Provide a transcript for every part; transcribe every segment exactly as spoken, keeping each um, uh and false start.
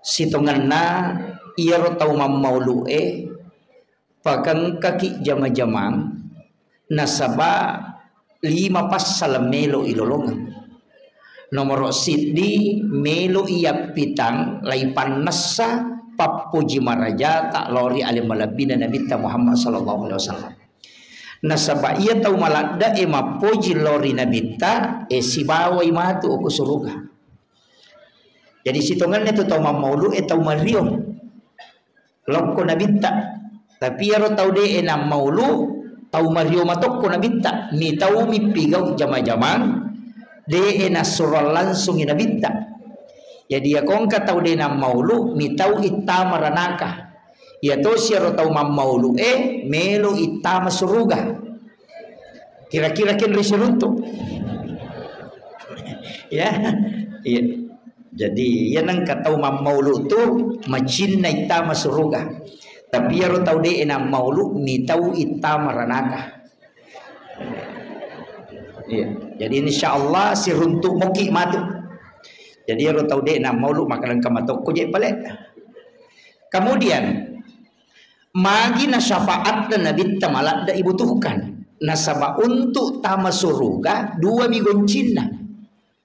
Sitongenna iyaro tau mammaulu'e pakengkaki jama-jamang, nasaba lima passala melo ilolongeng. Nomoro siddi, melo iyappitang laipannessa pappoji marajata lao ri ale malebbina Nabitta Muhammad sallallahu alaihi wasallam. Nasaba iya tau maladde'e mappoji lao ri Nabitta, e, sibawai matu okko suruga. Jadi sitongenna tu tau mammaulu'e tau mario lokko Nabitta. Tapi iyaro tau de'e nammaulu, tau mario matokko Nabitta. Mitau mippigau jama-jamang, de'e nassurang langsungi Nabitta. Jadi iyako engka tau de nammaulu, mitau ittama ranaka. Iya tosi iyaro tau mammaulu'e melo ittama suruga. Kira-kira kenri siruntu. Ya. Iya. Jadi, iya nengka tau mammaulu tu macinna ittama suruga. Tapi iyaro tau de nammaulu mitau ittama ranaka. Iya. Jadi insyaallah siruntu moki matu. Jadi iyaro tau de nammaulu makalengka matokko je pale. Kemudian, magi na syafaatna Nabitta maladde ibutuhkan. Nasaba untuk tama suruga, dua mi goncinna.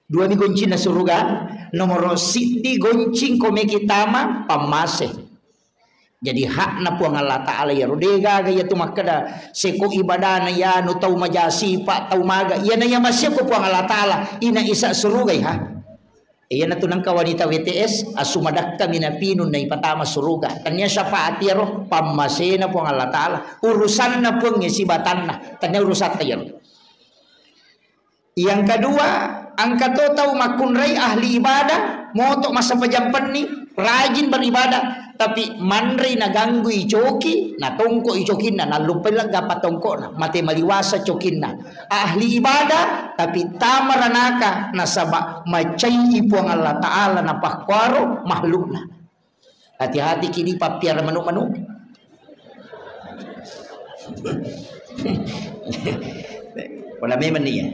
Dua mi goncinna suruga, nomoro siddi goncing ko meki tama pammase. Jadi hakna Puang Allah Ta'ala iyaro. De gaga iya tu makkeda, seko ibadana iyanu tau maja sipa, tau maga. Iyana iya maseko Puang Allah Ta'ala, ina isa suruga iha. Iyanatu nengka wanita W T S, asu madakka minapinung naipatama suruga. Tania syafaat iyaro, pammasena Puang Allah Ta'ala. Urusanna Puang sibatanna, tania urusatta iyaro. Yang kedua, engka to tau makkunrai ahli ibadah, moto massapajampenni, rajin beribadah, tapi manrei naganggui coki, natongko i cokinna, nalluppai legga patongkona, mate maliwasa cokinna. Ahli ibadah, tapi tama ranaka, nasaba macai Puang Allah Ta'ala napakkuaro makhlukna. Hati-hati kidi pappiara manu-manu. Wala memang nih ya.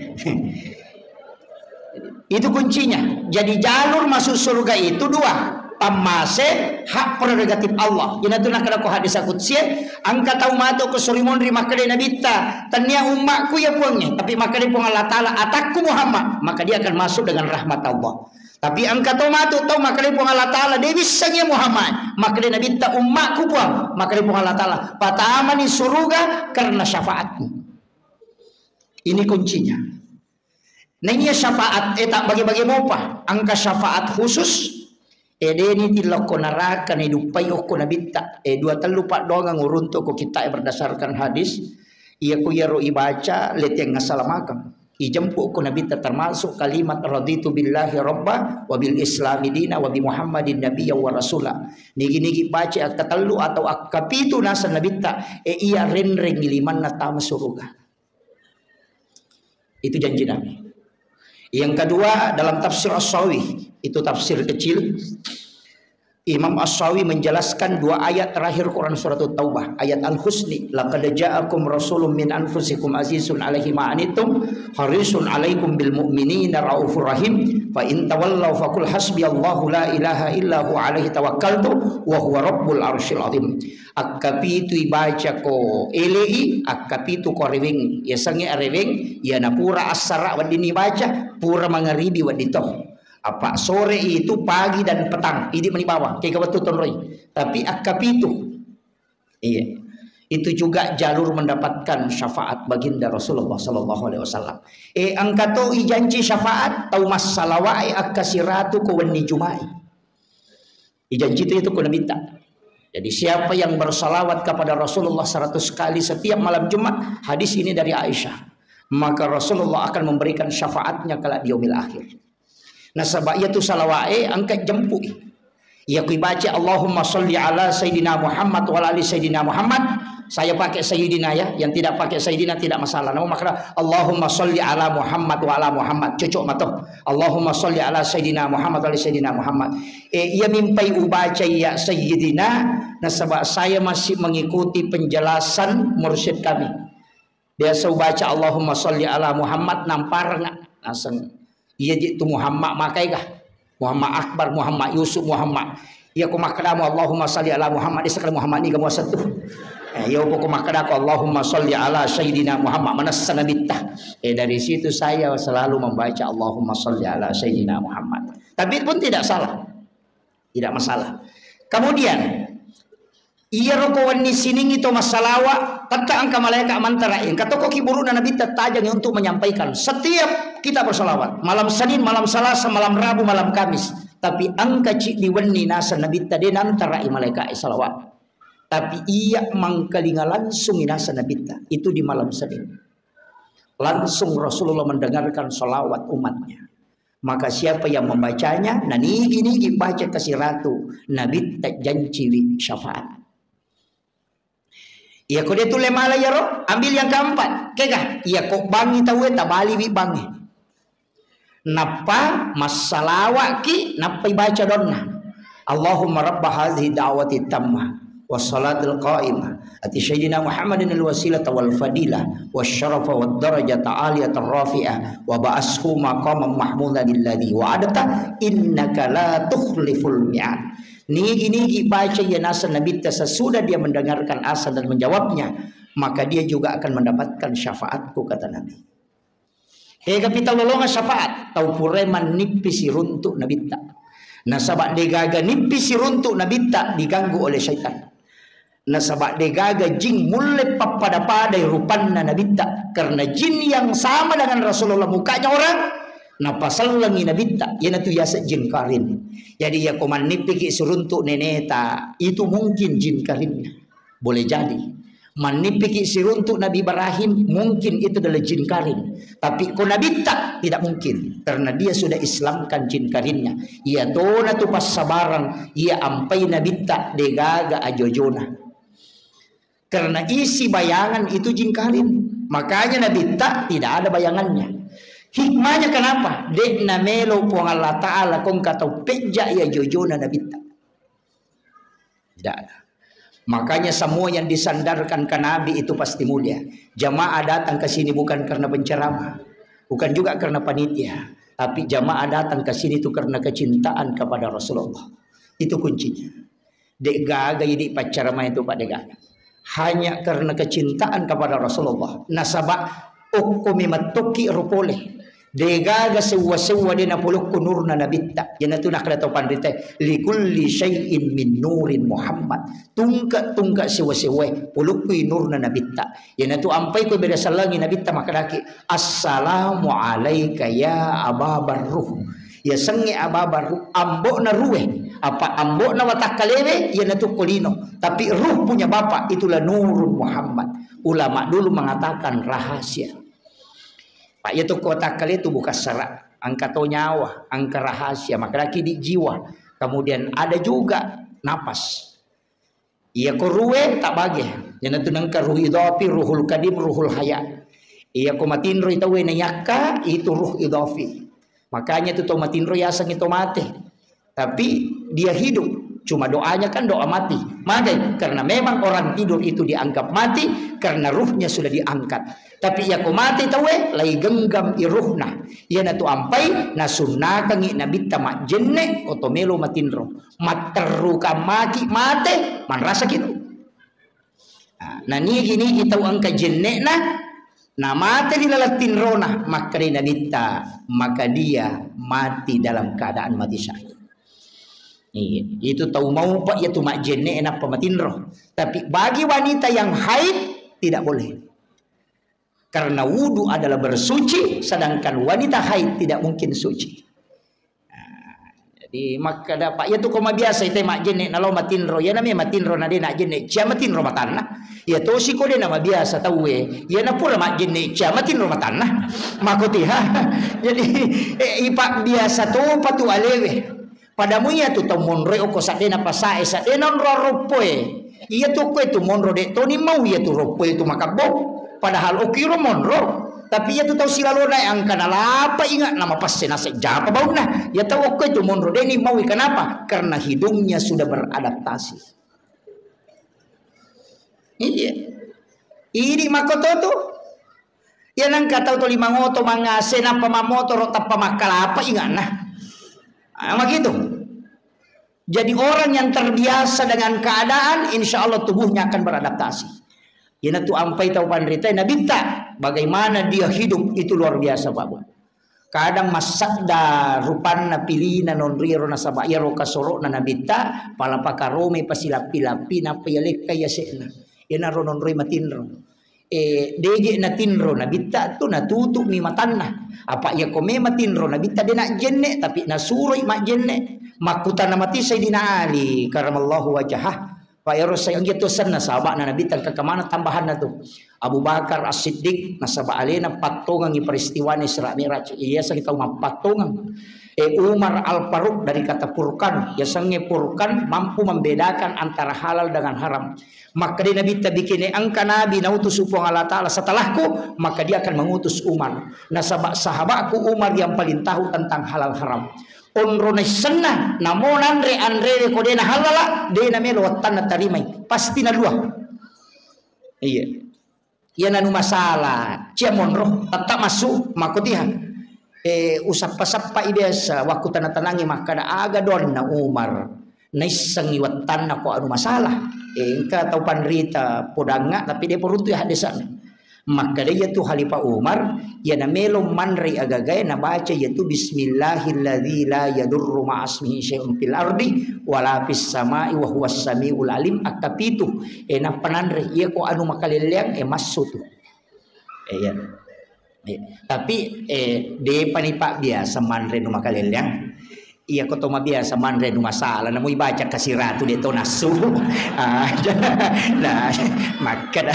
Itu kuncinya. Jadi jalur masuk surga itu dua. Pammase, hak prerogatif Allah. Ina tu nakkeda ko hadis qudsi, engka tau matu ko surimonri makkeda Nabitta, tania ummakku ya Puangnge, tapi makkeda Puang Allah Ta'ala, atakku Muhammad, maka dia akan masuk dengan rahmat Allah. Tapi engka to matu tau makkeda Puang Allah Ta'ala, de wissengngi Muhammad, makkeda Nabitta ummakku Puang, makkeda Puang Allah Ta'ala, patamani suruga karena syafaatmu. Ini kuncinya. Naiya syafaat, eh, tak bage-bage mopa. Engka syafaat khusus, eh, deni tilokko neraka, naiduppai okko Nabitta. Eh, dua tellu paddoangeng uruntu ko kitta, eh, berdasarkan hadis. Iya ku iyaro ibaca, leteng assalamakeng. Ijempu okko Nabitta termasuk kalimat raditu billahi rabba wa bil islami dina wa bi Muhammadin nabiyya wa rasula. Nigi-nigi baca akkatellu atau akkapitu naseng Nabitta, eh, iya renreng limanna tama suruga. Itu janji Nabi. Yang kedua, dalam tafsir As-Sawi, itu tafsir kecil, Imam As-Sawi menjelaskan dua ayat terakhir Quran surat Taubah, ayat Al-Husni, "Laqad ja'akum rasulun min anfusikum azizun alaihi ma anittum, harisun alaikum bil mu'minina raufur rahim, fa in tawallaw faqul hasbiyallahu la ilaha illa huwa alaihi tawakkaltu wa huwa rabbul arsyil azim." Akkapitu ibaca ko ele'i, akkapitu ko areweng. Yasengnge areweng, iyana pura assara weddinni baca, pura mangaribi wedding to. Apa sore itu, pagi dan petang, idi mani bawang, kega wettu tonroi. Tapi akkapitu. Iya. Itu juga jalur mendapatkan syafaat baginda Rasulullah sallallahu alaihi wasallam. Eh, engka to ijanci syafaat, tau massalawae akkasiratu ko wenni Juma'i. Ijanci itu, itu ku Nabitta. Jadi siapa yang bersalawat kepada Rasulullah seratus kali setiap malam Jumat, hadis ini dari Aisyah, maka Rasulullah akan memberikan syafaatnya kelak di yaumil akhir. Nasaba iya tu salawa'e engka jempui. Iya ku ibaca Allahumma salli ala Sayyidina Muhammad wa ala ali Sayyidina Muhammad, saya pakai Sayyidina ya, yang tidak pakai Sayyidina tidak masalah. Namun makna Allahumma salli ala Muhammad wa ala Muhammad, cocok mato. Allahumma salli ala Sayyidina Muhammad wa ala Sayyidina Muhammad. Eh, iya mimpai ubaca ya Sayyidina, nasaba saya masih mengikuti penjelasan mursyid kami. Biasa ubaca Allahumma salli ala Muhammad, namparna naseng. Iya ji tu Muhammad makai kah? Muhammad Akbar, Muhammad Yusuf, Muhammad. Iya ko makkedamu Allahumma salli ala Muhammad, isekali Muhammad ni kamu asattu. Eh, iya ko makkedako Allahumma salli ala Sayyidina Muhammad, manessa nabitta. Eh, dari situ saya selalu membaca Allahumma salli ala Sayyidina Muhammad. Tapi pun tidak salah. Tidak masalah. Kemudian, iya roko wenni siningi to massalawa, tetta engka malaika mantara, engka toko kiburuna nabitta tajangi untuk menyampaikan. Setiap kita bersalawat, malam Senin, malam Selasa, malam Rabu, malam Kamis. Tapi engka ciddi wenni naseng nabitta de nantarai malaika salawat. Tapi iya mangkalinga langsung naseng nabitta itu di malam Senin. Langsung Rasulullah mendengarkan salawat umatnya. Maka siapa yang membacanya, nanigi-nigi baca kasiratu, nabitta janciwi syafaat. Iya ko de tulle mala iyaro, ambil yang keempat. Kega, iya ko bangi tauwe tabaliwi bangi. Nappa massalawaki, nappa ibaca donna. Allahumma rabba hadhihi da'wati tamma wassalatil qaimah ati sayyidina Muhammadin al wasilata wal fadilah wasyarafa wad darajata aliyatar rafi'ah wa ba'ashu maqaman mahmudan alladzi wa'adta innaka la tukhliful mi'ad. Nigi-nigi baca iya naseng nabitta sesudah dia mendengarkan azan dan menjawabnya, maka dia juga akan mendapatkan syafaatku, kata Nabi. Hega pita lolonga syafaat tau purai mannippi siruntu nabitta. Nasaba degaga nippi siruntu nabitta diganggu oleh syaitan. Nasaba degaga jin mulle pappada-padai rupanna nabitta. Karena jin yang sama dengan Rasulullah mukanya orang, napasellengi nabitta. Iyanatu yaseng jin karin. Jadi iya ko mannippiki siruntu neneta, itu mungkin jin karinnya. Boleh jadi. Mannippiki siruntu Nabi Ibrahim, mungkin itu adalah jin karin. Tapi ko nabitta, tidak mungkin. Karena dia sudah Islamkan jin karinnya. Iya tona tu passabarang, iya ampai nabitta, degaga ajojona. Karena isi bayangan itu jin karin. Makanya nabitta tidak ada bayangannya. Hikmahnya kenapa? De'na melo Puang Allah Ta'ala kongka tau pejja iya jojona nabitta. Tidak ada. Makanya semua yang disandarkan ke Nabi itu pasti mulia. Jamaah datang ke sini bukan karena penceramah, bukan juga karena panitia, tapi jamaah datang ke sini itu karena kecintaan kepada Rasulullah. Itu kuncinya. De'gaga idi paccarama itu, Pak, de'gaga. Hanya karena kecintaan kepada Rasulullah. Nasaba okko mi mattokki ro pole. De'gaga sewwa-sewwa de napolokko nurna nabitta. Iyanatu nakkeda tau panrita, "Likulli syai'in min nurin Muhammad." Tungke-tungke sewwa-sewwae polokkoi nurna nabitta. Iyanatu ampai ko beda sellengi nabitta makkedaki, "Assalamu alaika ya Aba Barruh." Yasengnge Aba Barruh, ambo'na ruwe. Apa ambo'na watakkalewe, iyanatu ko lino. Tapi ruh punya bapak, itulah nurun Muhammad. Ulama dulu mengatakan rahasia. Pak, iya tu ko takkale tu bukan serak, engka to nyawa, engka rahasia, makkedaki di jiwa. Kemudian ada juga napas. Iya ko ruwe tak bage. Iyanatu nengka ruh idafi, ruhul kadim, ruhul haya. Iya ko matinro itawe na yakka, itu ruh idafi. Makanya tu to matinro yaseng itu mate. Tapi dia hidup. Cuma doanya kan doa mati. Magai, karena memang orang tidur itu dianggap mati karena ruhnya sudah diangkat. Tapi iya ko mati tauwe, lai genggam i ruhna. Iyanatu ampai nasunnakangi nabitta majjenne ko to melo matinro. Matterrukang maki mate, manrasaki tu. Nah, nanigi-nigi tau engka jenne'na, namate ri laleng tinrona, makkedai nabitta, maka dia mati dalam keadaan mati syahid. Iya, itu tau maupa iya tu majjenne nappa matinro. Tapi bagi wanita yang haid, tidak boleh. Karena wudu adalah bersuci, sedangkan wanita haid tidak mungkin suci. Nah, jadi makkeda, Pak, iya tu ko mabiasa ite majjenne nalo matinro, iya nami matinro na de na jenne, cia matinro matanna. Iya tosi ko de na mabiasa tauwe, iya na pura majjenne cia matinro matanna. Makotiha. Jadi, eh, ipa biasa topa tu alewe. Pada muiya tu tau monroe okko saddena pasae, saddena onro roppoe. Iya tu okko itu monro de toni mau iya tu roppoe tu makabbo. Padahal okiro monro. Tapi iya tu tau silalona e engka nalapa inga namapasse naseng japa baunna. Iya tau okko itu monro deni maui. Kenapa? Karena hidungnya sudah beradaptasi. Iya. Idi makoto tu. Iya nengka tau to lima ngoto mangase nappa mammotoro tappa makkalapa inganna. Ah, makitu. Jadi orang yang terbiasa dengan keadaan, insya Allah tubuhnya akan beradaptasi. Iyanatu ampai tau panrita Nabitta, bagaimana dia hidup itu luar biasa, Pak Bu. Kadang massadda rupanna pilina nonriero nasaba iyaro kasoro'na Nabitta, pala pakaromai pasilappi-lappi nappa iyalekkai yase'na. Iyanaro nonroi matinro. Eh, deje natinro Nabitta tu natutu'mi matanna. Apa iyako memang tinro Nabitta de najjenne, tapi nasuroi majjenne. Makkutana mati Sayyidina Ali karamallahu wajhah. Pak, ero sai engka tu senna sahaba'na Nabitta, engka kemana tambahanna tu? Abu Bakar As-Siddiq, nasaba alena pattongengi peristiwana Isra Mi'raj. Iya, sagi tau mappattongeng. Eh, Umar Al-Faruq, dari kata furqan, yasengnge furqan mampu membedakan antara halal dengan haram. Makkeda Nabitta, bikine engka nabi nautus Puang Allah Ta'ala setelahku, maka dia akan mengutus Umar. Nasaba sahabatku Umar yang paling tahu tentang halal haram. Onro naissenna, namo nanre anrewe ko de nahallala, de namelo wattanna tarimai. Pasti nalua. Iya. Iya nanu masalah, cia monro, tetap masuk, makotiha. Eh, usappa-sappai biasa, waktu tanah-tanangi makkada aga donna Umar. Naissengi wattanna ko anu masalah. Eh, engka tau panrita podangnga, tapi de poruntu ya hadesana. Makkeda iyatu Khalifah Umar, iyana melo manre agagae nabaca iyatu bismillahilladzi la yadurru ma'asmihi syai'un fil ardi wala fis sama'i wa huwas samiul alim, akkapitu. Eh, nappa nanre, iya ko anu makalelleang, eh, massu tu. Eh, iya. Eh, tapi, eh, depani Pak biasa manre nu makalelleang. Iya ko to mabiasa manre nu masala, namu ibaca kasiratu de to nassu. Ah, nah, makkeda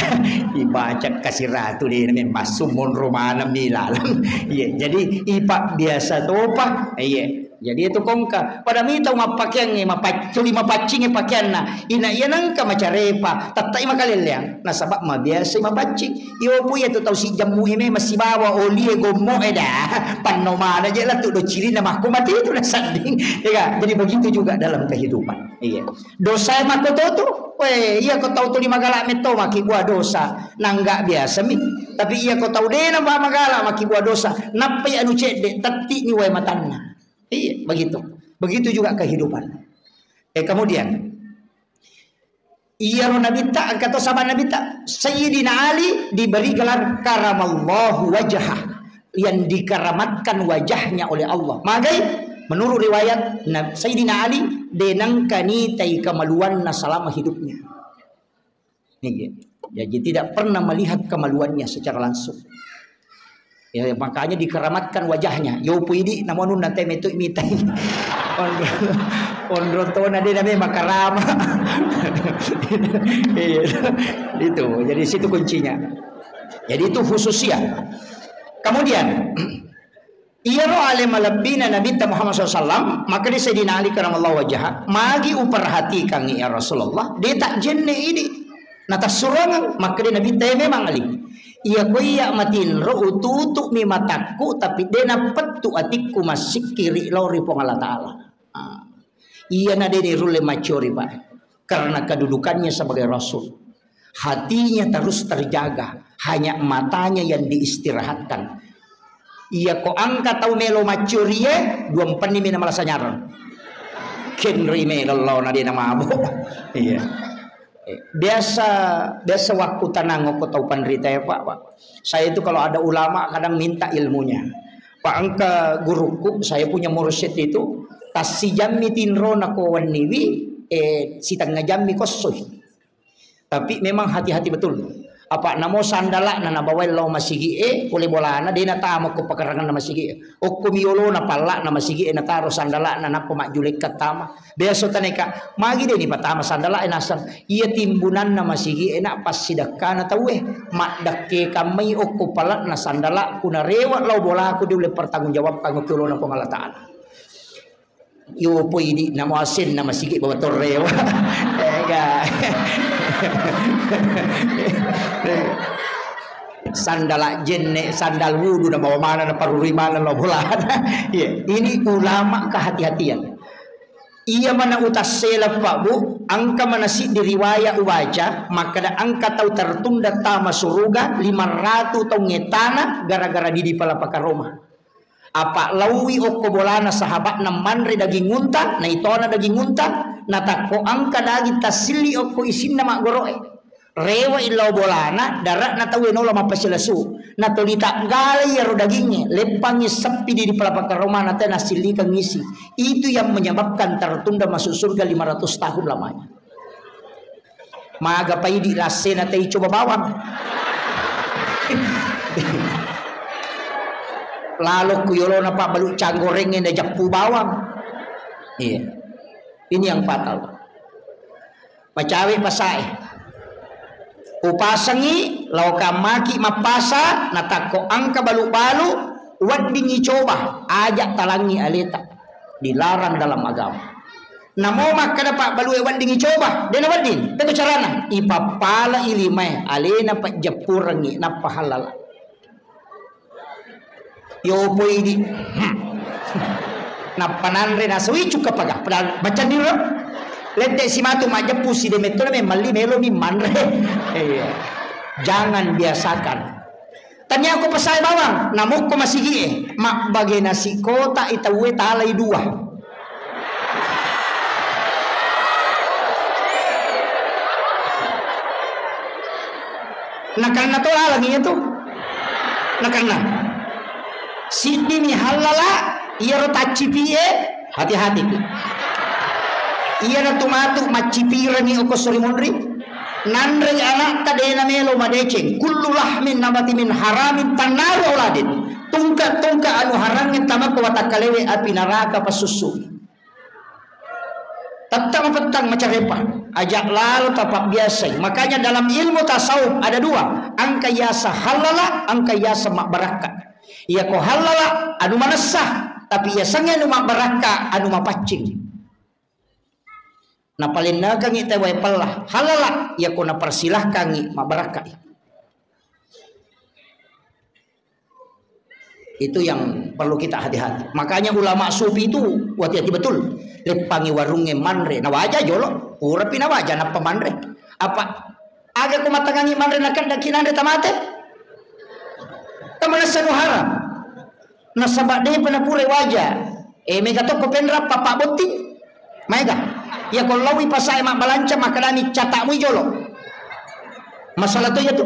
ibaca kasiratu de memang massu monro maneng mi laleng. Iya, jadi ipa biasa topa. Iya. Jadi itu kongka. Pada mi tau mappakeang e, mapacculi mapaccinge pakeanna. Ina iya nengka macarepa, tettai makalelleang. Nasaba mabiasa mapaccing. Iyo pu iya tu tau sijammu e me masibawa oli e gommo e dah. Panno mana je lah tu do cirina makko mati itu dah sanding. Ya kan? Jadi begitu juga dalam kehidupan. Iya. Dosa e makko to tu. Weh, iya ko tau tuli magala metto maki buah dosa. Nangga biasa mi. Tapi iya ko tau dena ba magala maki buah dosa. Nappai anu cedde, tetti ni wae matanna. Iya, begitu. Begitu juga kehidupan. Eh, kemudian, iyaro Nabitta, engka to sahabat Nabitta, Sayyidina Ali diberi gelar karamallahu wajhah, yang dikeramatkan wajahnya oleh Allah. Magai, menurut riwayat, Sayyidina Ali denangkani tai kemaluanna selama hidupnya. Iya. Jadi tidak pernah melihat kemaluannya secara langsung. Ya, makanya dikeramatkan wajahnya. Yo puidi namonun nanti metu mitai. Onro, onro tona dia namanya makarama. Iya. Itu. Jadi situ kuncinya. Jadi itu khususiah. Kemudian Iyaro ale malebbina Nabitta Muhammad sallallahu alaihi wasallam, makkeda Sayyidina Ali karamallahu wajhah, magi uperhatikangngi ya Rasulullah, de tajjenne idi. Natassurangeng, makkeda Nabitta, ya memang Ali. Iya ko iya matinro ututu'mi matakku, tapi de napettu atikku massikki ri lao ri Puang Allah Ta'ala. Ah. Iyana de nirulle maccori, Pak. Karena kedudukannya sebagai rasul. Hatinya terus terjaga, hanya matanya yang diistirahatkan. Iya ko engka tau melo maccorie, dua empenni mina malasa nyarang. Kenri melo laona de namabo. Iya. Biasa, biasa waktu tanang ko tau panrita ya, Pak, Pak. Saya itu kalau ada ulama kadang minta ilmunya. Pak, engka guruku, saya punya mursyid itu, tassijammi tinrona ko wenniwi, eh, sitengnga jammi ko essoi. Tapi memang hati-hati betul. Apa namo sandala'na nabawai lao masigi e, pole bolana de natama ko pakaranganna masigi e. Okko miolona palla'na masigi e nataro sandala'na nappa majjulekka tama. Biasa taneka, magi de ni patama sandala e naseng. Iya timbunanna masigi e na passidekkana tauwe. Maddekke kammai okko pala'na sandala ku narewa lao bolaku diulle pertanggungjawabkan okko olona Puang Allah Ta'ala. Yo poi di namo asenna masigi bawa torrewa. Ega. Sandala jenne, sandal wudu na bawa mana na paruri mana lao bolana. Iya, ini ulama kehati-hatian. Iya mana utassela, Pak, Bu, engka mana siddi riwaya ubaca, makkeda engka tau tertunda tama suruga lima ratu taung ettana gara-gara didi pala pakaroma. Apa laowi okko bolana sahabatna manre daging unta, naitona daging unta, natakko engka daging tassilli okko isinna maggoro'e. Rewe'i lao bolana, dare'na tauwe naola mappasilesu. Natoli taggalai iyaro dagingnge, leppangngi seppi di, di palapakkaromana te nasillikeng isi. Itu yang menyebabkan tertunda masuk surga lima ratus tahun lamanya. Maga paidi lassena tei coba bawang. Lalo ku yolona pabbalu canggorengnge na jappu bawang. Iya. Ini yang fatal. Pacawe pasae. Upasengi, laoka maki mappasa, natakko engka balu-balu, weddingngi coba, aja talangngi aleta. Dilarang dalam agama. Namo makkeda pabbalue weddingngi coba, dena wedding. Peko carana, ipappalai limae, alena pejjeppurengngi, nappa halala. Yo poi di. Hmm. Nappa nanre nasui cukka paga. Padahal macam ni ro. Lette si matu majeppu si demetto na memang li melo mi manre. Iya. Jangan biasakan. Tania ko pasai bawang, namukko masigi e. Mabbage nasi kota i tauwe talai dua. Nakanna to laleng iya tu. Nakanna. Siddi mi hallala, iyaro taccipi e, hati-hati ki. Iyana tu matu maccipirani oko sori monri. Nanrei anakta dena melo madeceng. Kullu lahmin nabati min haramin fannaru auladin. Tungka-tungka anu harangnge tamako watakkalewe api naraka passussu. Tetta mapettang macarepa, ajak lalo tapabbiasai. Makanya dalam ilmu tasawuf ada dua, angka yasa halala, angka yasa mabbarakka. Iyako halala anu manessa, tapi yasengnge anu mabbarakka anu mapaccing. Napalennekengngi tawwe pella halala, iyako napersilahkangngi mabbarakkai. Itu yang perlu kita hati-hati. Makanya ulama sufi itu hati-hati betul. Leppangi warungnge manre, nawaja jolo, purapi nawaja nappa manre. Apa aga ko matangangi manre nakeddaki nanre tamate? Tamanessa nu haram. Nasaba depa napura waja. Eh, mega tokko penra papa botting. Maega. Iya ko lawi pasae mabbalanca makkedani catakmu jolo. Masalah to iya tu.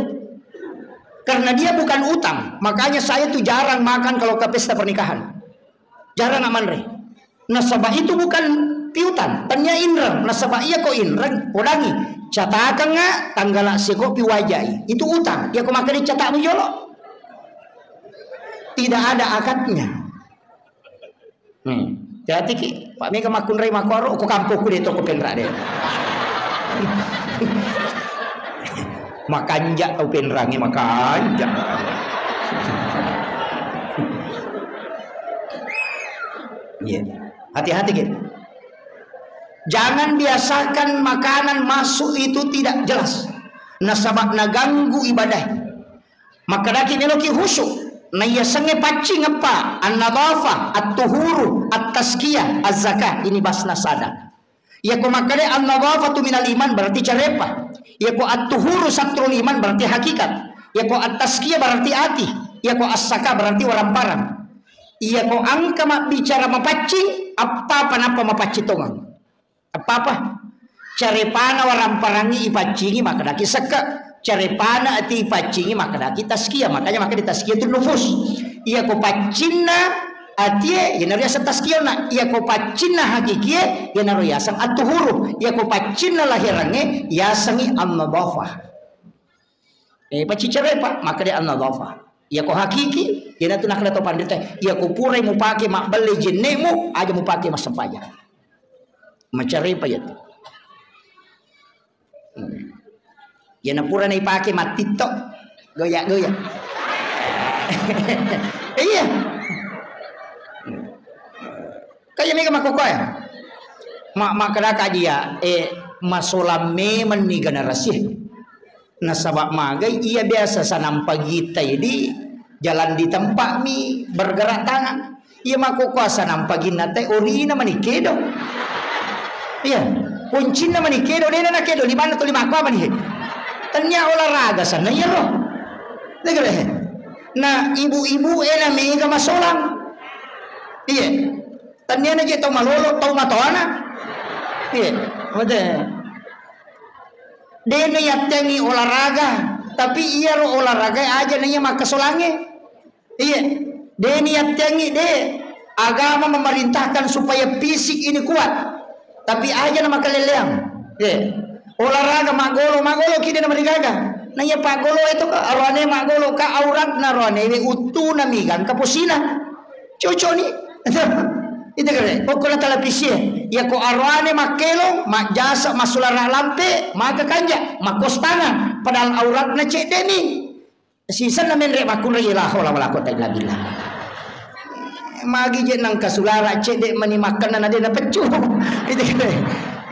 Karena dia bukan utang, makanya saya tuh jarang makan kalau ke pesta pernikahan. Jarang manre. Nasaba itu bukan piutang, tania inreng. Nasaba iya ko inreng, podangi. Catakengnga tanggala seko piwajai. Itu utang. Iya ko makkeda catakmu jolo. Tidak ada akadnya. Hmm. Hati-hati ki, Pak Mega makkunrai makkoro, ko kampokku de toko penra de. Makanja tau penrangi, makanja. Iya. Hati-hati ki. Jangan biasakan makanan masuk itu tidak jelas. Nasaba naganggu ibadah. Makkedaki meloki khusyuk, naiyasengnge paccing eppa, an-nadhafah, at-tuhuru, at-tazkiyah, az-zakah. Ini basna sada. Iyako makkeda an-nadhafatu minal iman berarti carepa. Iyako at-tuhuru satrul iman berarti hakikat. Iyako at-tazkiyah berarti ati. Iyako as-zakah berarti waramparang. Iyako engka mabbicara mapaccing, apa-apa nappa mapaccing tongeng. Apa-apa? Carepana waramparangngi ipaccingi makkedaki sekke. Carepana ati ipaccingi makkedaki tazkiyah. Makanya makkeda tazkiyatun nufus. Iyako paccinna atie, iyanaro yaseng tazkiyahna. Iyako paccinna hakikie, iyanaro yaseng at-tuhuru. Iyako paccinna lahirangnge, yasengngi an-nadhafah. Eh, paccicarepa, makkeda an-nadhafah. Iyako hakiki, iyanatu nakkeda to panrita, iyako purai mupake mabbelle jenne'mu, aja mupake massempajang. Macarepa iyatu. Hmm. Iyana pura naipake mattitto, goya-goya. Iya. Kaya mega makkokkoe. Ma-, makkedaka dia, eh, masolang memenni generasi. Nasaba magai iya biasa sanampa gitai di jalan di tempatmi bergerak tangan. Iya makkokkoe sanampa ginna te orina mani kedo. Iya, kuncinna mani kedo, dena na kedo, limanna tuli makko apa ni he? Tania olahraga sanna iyaro. Degere he. Na ibu-ibu e na mega masolang. Iya. Tanniana je tau malolo, tau matoana. Iya. Mate. De' naiattengi olahraga, tapi iyaro olahraga aja naiya makkasolangnge. Iya, de' niattiangngi, de'. Agama memerintahkan supaya fisik ini kuat, tapi aja na makaleleang. Iya. Olahraga maggolo, maggolo ki de' na marigaga. Nah, iya paggolo itu ka, aroane maggolo ka auratna aroane, we uttuna mi gangka posina. Cocok ni. Itu kare, pokokna televisi ya. Ya ko aroane makkelong, majjasa, masulara lampe, maka kanja, makostana, padahal auratna cedde ni. Sisenna menre makkunrai, la haula wala quwata illa billah. Magi je nangka sulara cedde mani makkanna na de na peccu. Itu kan.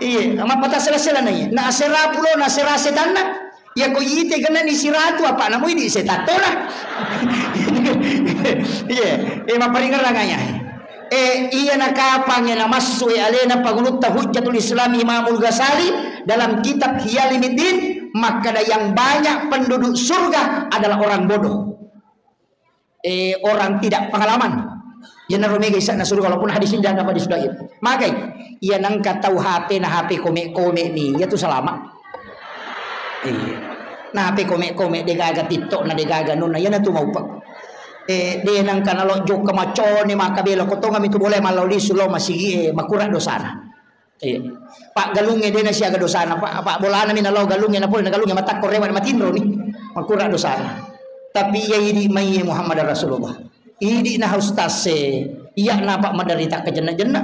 Iya, mappata sela-sela na iya. Na asera pulo, na asera setanna. Ya ko ite kena ni siratu apa na mui di setatona. Iya, eh maparingerang aya. Eh, iyana kapang iyana massu e alena pangulutta Hujjatul Islam Imamul Ghazali dalam kitab Ihya Ulumuddin, makkada yang banyak penduduk surga adalah orang bodoh. Eh, orang tidak pengalaman. Iyanaro mega isa'na surga, walaupun hadis ini dianggap hadis dhaif. Magai, iya nangka tau H P na H P kome-kome mi, iya tu salama. Iya. Na H P kome-kome, degaga TikTok na degaga nunna, iyana tu maupa. Eh, de nangka nalo jokka macone maka bela ko tongami tu boleh mallau lisu lo masigi, eh, makura dosana. Iya. Pak galungnge de na siaga dosana, Pak, Pak bolana mi nalo galungnge na pole na galungnge matakko rewa matinro ni. Makura dosana. Tapi iya idi mai Muhammad Rasulullah. Idi na ustaz se, iya na Pak maderita kejenna-jenna.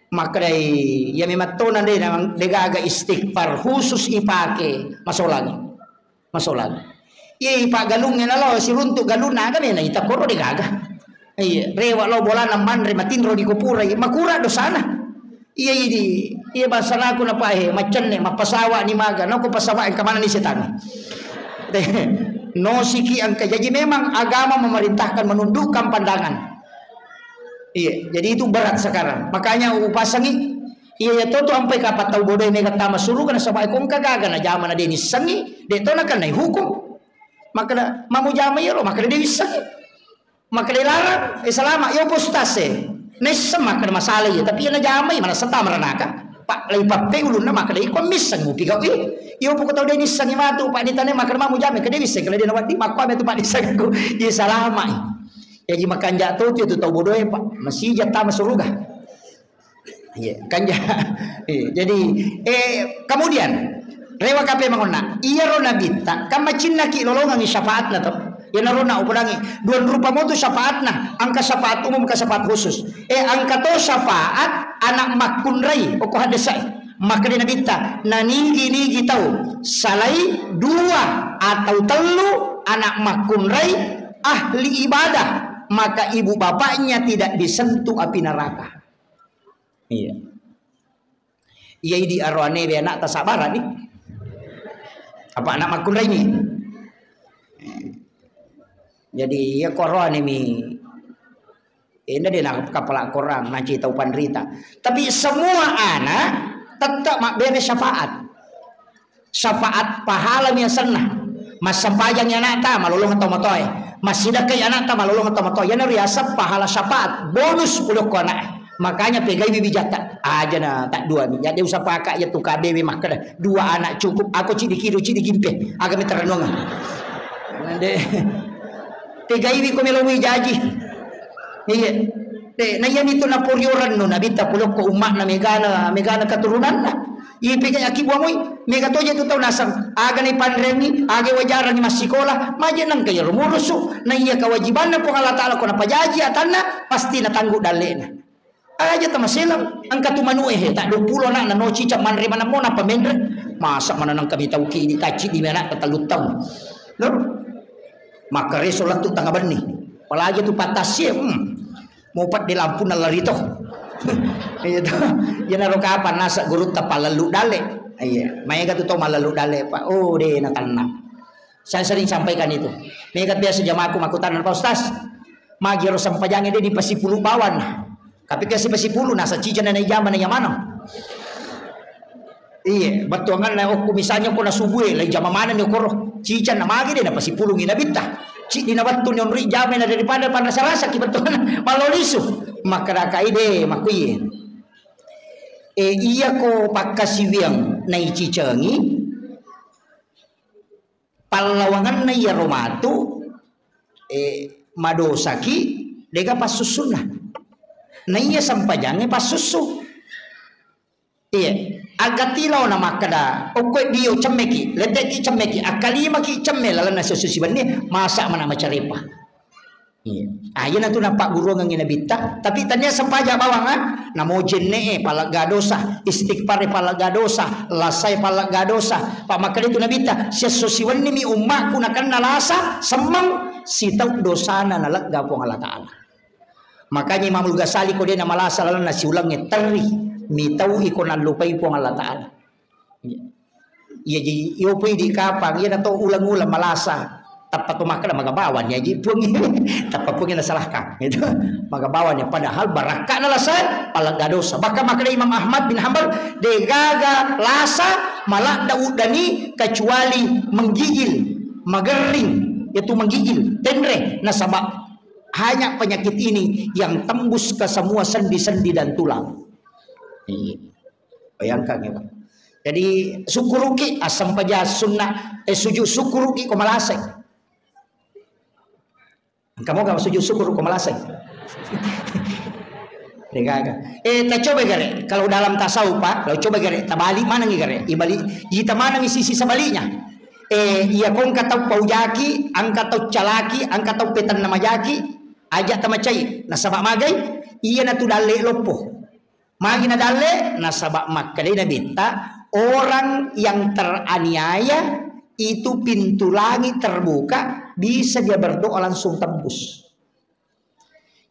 Makkedai, iya memang tona de na degaga istighfar khusus ipake masolangi. Masolang. Iya, paggalungnge nalo siruntu galunna aga mena ita koro degaga. Iya, rewa lo bolana manre matinro di kupurai, makura dosana. Iya, idi, iya basanaku napahe, macenne, mappasawa ni maga, nako pasawa engka mana ni setan. No siki engka. Jadi memang agama memerintahkan menundukkan pandangan. Iya, jadi itu berat sekarang. Makanya upasangi, iya, iya, to, to, ampai kapang tau bodoh mega tama suruga nasaba ko engka gaga na jama na de nissengi, de to na kennai hukum. Makkeda, mamu jama iyaro, makkeda de wissengi. Makkeda larang, eh, salama, yo postas e. Naisseng makkeda masalah iya, tapi iya na jamai, manassa tama ranaka. Pak, lai pappe ulunna makkeda iko misseng mupi gau i. Iyo poko tau de nissengi matu, Pak, ditanya makkeda mamu jama, kede wisseng kala de na waddi, makko ame tu Pak dissengku. Iya salama i. Jaji makanja to tu, tu tau bodoh e, Pak. Masija tama suruga. Iya, kanja. Iya, jadi, eh, kemudian, rewa kape mangonna, iyaro nabitta, kan macinnaki lolongangi syafaatna to. Iyanaro na upodangi, dua rupa motu syafaatna, engka syafaat umum, engka syafaat khusus. Eh, engka to syafaat anak makkunrai, oko hadesai. Makkeda nabitta, nanigi-nigi tau, salai dua atau tellu anak makkunrai ahli ibadah, maka ibu bapaknya tidak disentuh api neraka. Iya. Iya idi aroane we anak tasabara ni. Apa anak makkunrai ni? Jadi iya ko aroane mi. Enda de na kapala Quran, nanti tau panrita. Tapi semua anak tetap mabbere syafaat. Syafaat pahala mi asenna. Massempajangi anakta, malolong tau matoae. Massidakkai anakta, malolong tau matoae. Iyana riaseng pahala syafaat, bonus pole ko anak. Makanya pegaiwi wijatta. Aja na tak dua mi. Jadi usapaka ya tu kabewe makkeda. Dua anak cukup. Aku cidi kidu, cidi gimpe. Aga mi terenung. Nande. Pegaiwi ko melo wijaji. Iya. De, na iya mitu naporio rennu nabitta pole ko umma'na megana, megana keturunanna. Ipegai akibua moi, mega toje tu tau naseng. Aga ni panrengi, aga wajarangi massikola, maje nengka iyaro murusu. Na iya kewajibanna Puang Allah Taala ko napajaji atanna, pasti natanggu dallena. Aja tamaselang, engka tu manue he, tak dua puluh anakna no cicak manre manammo napamenre. Masa mana nengka mitau ki di taci di anak tellu taung. Lho. Makkareso lettu tengah benni. Apalagi tu patassie, hmm. Mau pedde lampu nalari to. Iya to. Iyanaro kapang nasa gurutta palellu dalle. Iya, maega tu tau malellu dalle, Pak. Oh, de na tenang. Saya sering sampaikan itu. Mega biasa jamaahku makkutana, "Pak Ustaz, magi ro sempajangnge de dipasipulu bawang." Tapi kasi pasipulu nasa cicana na ijama na ijamana. Iya, bettuanganna okko misalnya ko na subue, lai jama manenni okoro. Cicana magi de napasipulungi nabitta. Ciddi na wettu ni onroi jamai na daripada panrasa-rasa ki bettuanganna. Mallo lisu. Makkadaka'i de makkuiye. E, iyako pakkasiwiang naicicengi, pallawangenna iyaro matu, e, madosaki, dega passussunna. Na iya sempajangnge passussu. Iya, agati laona makkeda, okkoe dio cemmeki, letteki cemmeki, akkalimaki cemme lalenna sessu siwenni, masa mana macarepa. Iya. Ah, iyanatu nappagguruangengngi Nabitta, tapi tania sempaja bawang, ah. Namo jenne'e pallegga dosa, istighfare pallegga dosa, lasae pallegga dosa. Pa makkeda itu Nabitta, siesso siwennimi ummaku nakenna lasa, semmeng, sitau dosana nalegga Puang Allah Ta'ala. Makanya Imamul Ghazali ko de namalasa lalenna siulengnge terri, mitau iko nallupai Puang Allah Ta'ala. Iya, jadi, iyo pui di kapang, iya nato ulang-ulang malasa. Tappa to makkeda maga bawang ya, ji, puang. Tappa puang na salahkan. Itu. Maga bawang ya, padahal barakka na lasa, pallegga dosa. Bahkan makkeda Imam Ahmad bin Hambal, degaga lasa, maladda uddani, kecuali menggigil, magering, yaitu menggigil, tenre, nasaba hanya penyakit ini yang tembus ke semua sendi-sendi dan tulang. Iya. Bayangkan ya, Pak. Jadi, syukuruki, asam paja sunnah, eh, sujud syukuruki ko malasai. Engka moga sujud syukur ko malasai. Degaga. Eh, ta coba gare, kalau dalam tasawuf, Pak, kalau coba gare, tabalik mana nih gare? Ibalik, kita mana nih sisi sebaliknya? Eh, iya kongka tau paujaki, angka tau calaki, angka tau petanna majaki, aja tamacai. Nasaba magai, iya natu dalle loppo. Magi nadalle, nasaba makkedai Nabitta, orang yang teraniaya itu pintu langit terbuka, bisa dia berdoa langsung tembus.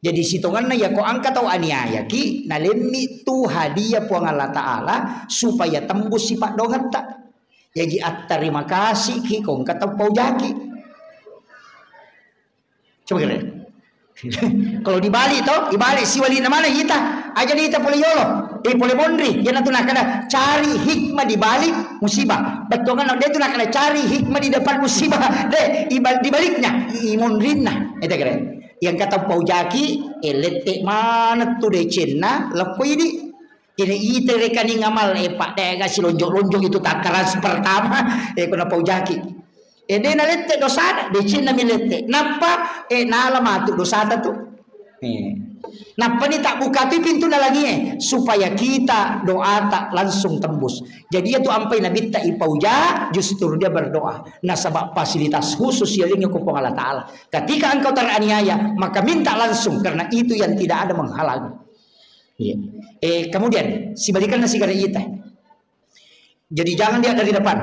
Jadi sitongenna yako angka tau aniayaki, nalemmi tu hadiah Puang Allah Ta'ala supaya tembus sipaddongetta. Jaji attarima kasih ki ko engka tau paujaki. Coba kira. Kalau dibalik to, dibalik siwali na mana kita? Aja ita pole yolo, eh, pole monri. Yana tu nakada cari hikmah di balik musibah. Betul kan? Dia tu nakada cari hikmah di depan musibah. Deh, ibal-, di baliknya, i monrinna. Itu kira. Yang kata paujaki, eh, lette mana tu decenna, lekko idi. Ini ite rekening amal, eh, Pak, dega silonjok-lonjok itu takaran pertama, eh, kena paujaki. Eh, de nalette dosana, decenna milette. Nappa, eh, nala matu dosata tu. Eh. Nappa ni tak buka tu pintu nalangie, supaya kita doata langsung tembus. Jadi itu ampai Nabitta ipauja, justru dia berdoa. Nasaba fasilitas khusus yalingi ko Puang Allah Ta'ala. Ketika engkau teraniaya, maka minta langsung, karena itu yang tidak ada menghalangi. Iya. Eh, kemudian, sibalikanna sigara ita. Jadi, jangan lihat dari depan.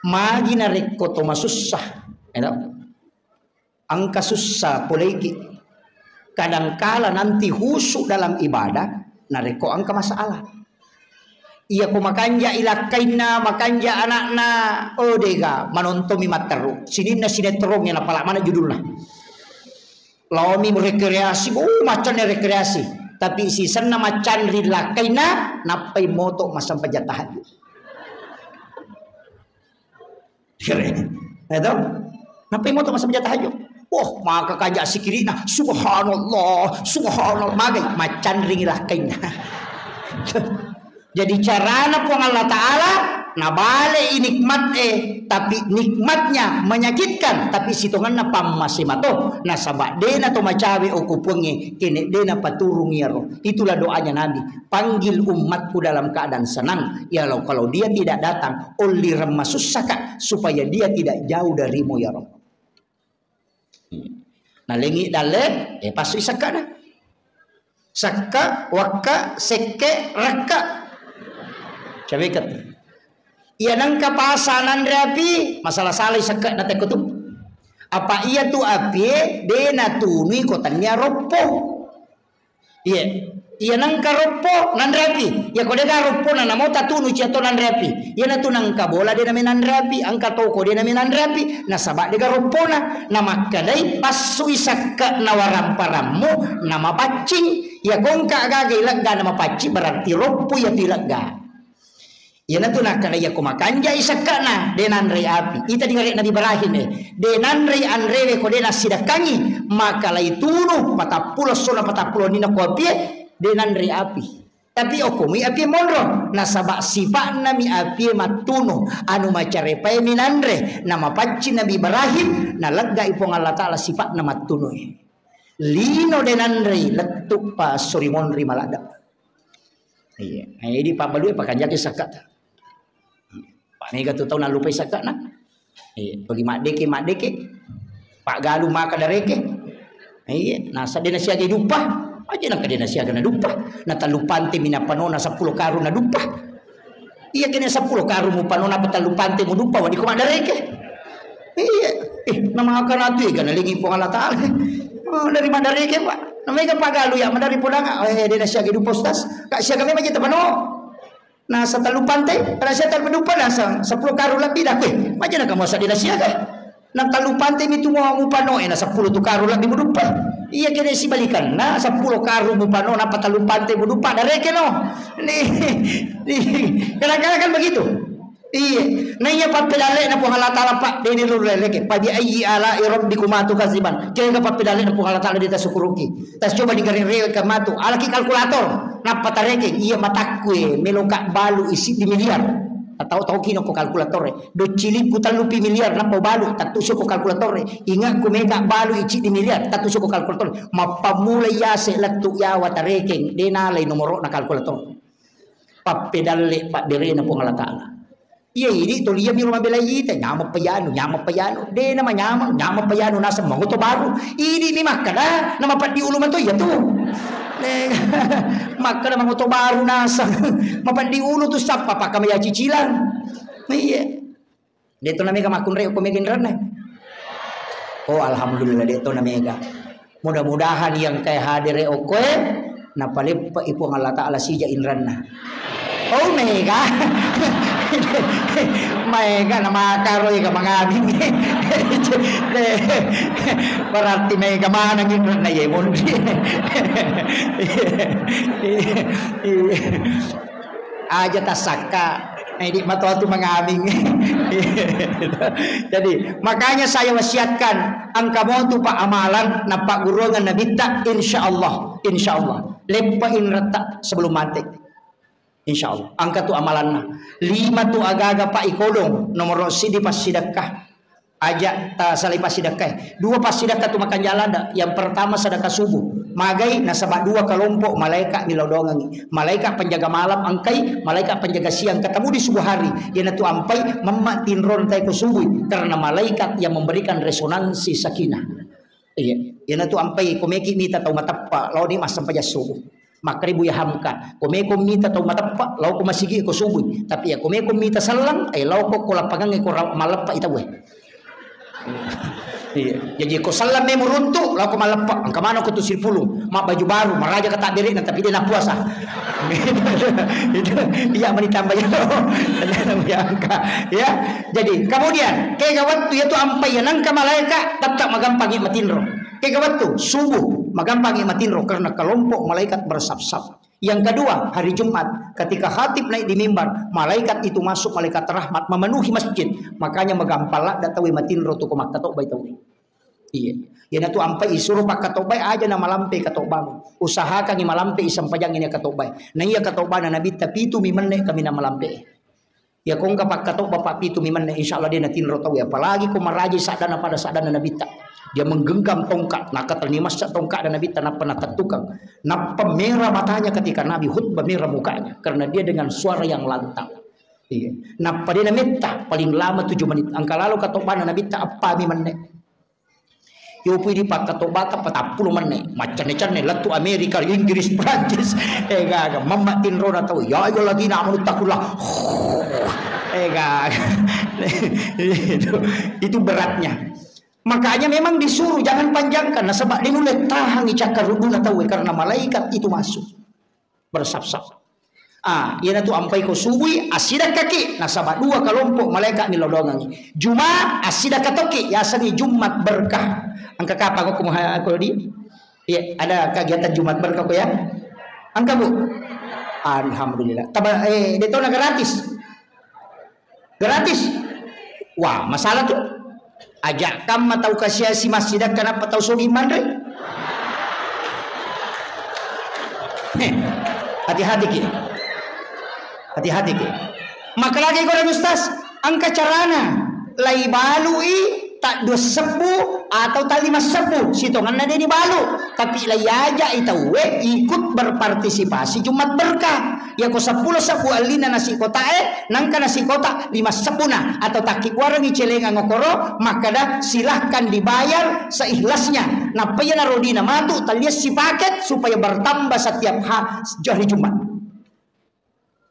Magi narekko to masussa, ya toh? Engka sussa poleiki. Kadangkala nanti khusyuk dalam ibadah, narekko engka masalah. Iya ko makanja ilakkainna, makanja anakna, oh dega, manontomi matteru. Sininna sinetron ya, napala mana judulna. Laomi rekreasi, oh, maccanna rekreasi. Tapi sisenna maccanri lakkainna, nappai moto massempajang tahajud. Keren. Ya toh? Nappai moto massempajang tahajud. Wah, maka kanja sikirina, subhanallah, subhanallah, magai, maccanri lakkainna. Jadi carana Puang Allah Ta'ala, nabale i nikmat e, tapi nikmatnya menyakitkan, tapi sitongenna pammase mato, nasaba dena to macawe okko Puangnge, kene dena paturung iyaro. Itulah doanya Nabi, panggil umatku dalam keadaan senang, ya Allah, kalau dia tidak datang, ollireng masussaka, supaya dia tidak jauh darimu ya Rabb. Nalengi dalle, eh, passui sekkana. Sekka, wakka, sekke, rekka. Coba ikat. Iya nengka pasa nanre api, masalah salai sekke na tekko tu. Apa iya tu apie, de natunui ko tania roppo. Iya. Iya nengka roppo nanre api. Iya ko dega roppo na namo tatunu cia to nanre api. Iya natu nengka bola de name nanre api, engka toko de name nanre api, nasaba dega roppona. Namakkedai passui sekke na waramparammu, namapaccing. Iya kongka gaga ilegga namapaccing, berarti roppo iya tu ilegga. Iyanatu nakkeda, iyako makanjai sekka'na, de nanrei api. Ita digare Nabi Ibrahim, eh, de nanrei anrewe ko de nassidekkangi, maka laitunu patappulo essona patappulo nina ko apie, de nanrei api. Tapi okko mui apie monro, nasaba sifa'na mi apie mattunu, anu macarepae mi nanre, namapaccing Nabi Ibrahim, naleggai Puang Allah Ta'ala sifa'na mattunu. Lino de nanrei, lettu pa sori monri maladda. Iya, eh, di pabbalue pakanjaki sekka'ta. Pak mega tu tau nalupai sekka'na. Iya, bagi maddeke, maddeke. Pak galu maka dareke. Iya, nasa de nasiaga duppa. Aja nangka de nasiaga na duppa. Na tallu pante mi napanona seppulo karung na duppa. Iya, kene seppulo karung mupanona apa tallu pante mu duppa, wadi ko maddareke. Iya, eh, na maka natu ega nalingi Puang Allah Ta'ala. Oh, dari maddareke, Pak. Na mega pagalu ya, madari podanga. Eh, de nasiaga duppa, Ustaz. Kak siaga memang jeta pano. Nah, setellu pante, pada saya tellu duppa, nah, se-, seppulo karung lebih dah, eh, macam nak kamu asal de nasiaga. Nah, tellu pante mi tu mau mupano, eh, nah, seppulo tu karung lebih muduppa. Iya, kene sibalikan. Nah, seppulo karung mupano, napa tellu pante muduppa, dareke no. Nih, nih, kadang-kadang kan begitu. Iya, nah, iya, pappedalle na Puang Allah Ta'ala, Pak, de ni lureleke. Fa bi ayyi ala'i rabbikuma tukadziban. Kega pappedalle na Puang Allah Ta'ala de tasukuruki. Tas coba digareng rewe ka matu. Alaki kalkulator. Nappa tarekeng, iya matakku e, meloka balu isi di miliar. Tau-tau kino ko kalkulator e. Doccilikku tellu pi miliar, nappa balu, tattu soko kalkulator e. Ingatku mega balu isi di miliar, tattu soko kalkulator e. Mappamula yase lettu yawa tarekeng, de nalai nomoro na kalkulator. Pappedalle pabberena Puang Allah Ta'ala. Iya, idi toli iya miro mabela ita, nyameng payanu, nyameng payanu. De nama nyameng, nyameng payanu naseng mangoto baru. Idi mi makkada, nama paddi ulu mato iya tu. Eh, makkada mangoto baru naseng. Mapaddi ulu tu sappa pakka maya cicilan. Iya. De to namega makkunrai ko mega inranna. Oh, alhamdulillah, de to namega. Mudah-mudahan yang kayak hadir okkoe, napaleppa i Puang Allah Ta'ala sija inranna. Oh, mega. Maega na makaro ega mangabing. Berarti mega maneng inranna ye monri. Aja tasakka. Nah, idi matoa tu mangabing. Jadi, makanya saya wasiatkan, engka motu pa amalan, napagguruangan nabitta, insya Allah, insya Allah. Leppa inratta sebelum mate. Insya Allah. Engka tu amalanna. Lima tu agaga pa ikodong, nomor sidi passidekka. Aja tasalai passidekkae. Dua passidekka tu makanjala ada. Yang pertama sedekah subuh. Magai nasaba dua kelompok malaikat milodongangi. Malaikat penjaga malam engkai, malaikat penjaga siang ketemu di subuh hari. Iyanatu ampai memma tinron tai ko subuh karena malaikat yang memberikan resonansi sakinah. Iya, iyanatu ampai ko meki mita tau mateppa lao ni massempajang subuh. Makkaribu ya hamka. Ko meko mita tau mateppa, lao ko masigi ko subuh. Tapi ya ko meko mita sallang, eh, lao ko, ko lapangang ko ra-, maleppa i tau e. Iya. Jadi ko sallang memo runtu, lao ko maleppa. Engka mana ko tu sirpulung, ma baju baru, maraja ka tabbere'na, tapi de napuasa. Itu, iya mani tambah ya. Ya, jadi kemudian, kega wettu ya tu ampai ya nangka malaika, tetap magampangi matinro. Kega wettu subuh, magampangi matinro karena kelompok malaikat bersaf-saf. Yang kedua, hari Jumat, ketika khatib naik di mimbar, malaikat itu masuk, malaikat rahmat memenuhi masjid. Makanya magampang ladda tauwe matinro tu ko makkatobbai tauwe. Iya. Iyanatu ampai isuro pakkatobbai aja na malampe katobbamu. Usahakangi malampe isampajang ini katobbai. Na iya katobbana Nabitta pitu mi menne kami na malampe. Ya, ko engka pakkatobba pappitu mi menne, insya Allah de natinro tau, apalagi ko marajai saddana pada saddana Nabitta. Dia menggenggam tongkat, nakatenni massa tongkat dan Nabitta, nappa natettukang, nappa merah matanya ketika Nabi khutbah, merah mukanya karena dia dengan suara yang lantang. Iya. Nappa de nametta, paling lama tujuh menit. Engka lalo katobbana Nabitta, eppa mi menne. Yopi di pakkatobata patappulo menne, maccenne-cenne lettu Amerika, Inggris, Prancis, eh, gaga, mamma tinrona tau, ya ayyuhalladzina amanu taqullah. Eh, gaga. Itu, itu beratnya. Makanya memang disuruh jangan panjangkan, nasaba de nulle tahangi cakkaruduna tau, karena malaikat itu masuk. Bersaf-saf. Ah, iyanatu ampai ko subui, assidakkaki, nasaba dua kelompok malaikat milodongangi. Juma, assidakka tokki, yasengngi Jumat berkah. Engka kapang ko muha-, ko di? Iya, ada kegiatan Jumat berkah ko ya? Engka, Bu? Alhamdulillah. Taba, eh, de tona gratis. Gratis. Wah, masalah tu. Aja' kamma tau kasiasi massidakka nappa tau sogi manre. Heh, hati-hati ki. Hati-hati ki. Makalagi ko Ustaz, engka carana. Lai balui ta' dua sebbu atau ta' lima sebbu, sitongenna de' ni balu, tapi lai aja' i tauwe ikut berpartisipasi Jumat Berkah. Yako seppulo sebbu allinna nasi kotae, nangka nasi kota lima sebbuna, atau takkibuarengngi celengang okoro, makkada, "Silahkan dibayar seikhlasnya." Nappa iya naro dina matu, talliassi paket supaya bertambah setiap ha-, hari Jumat.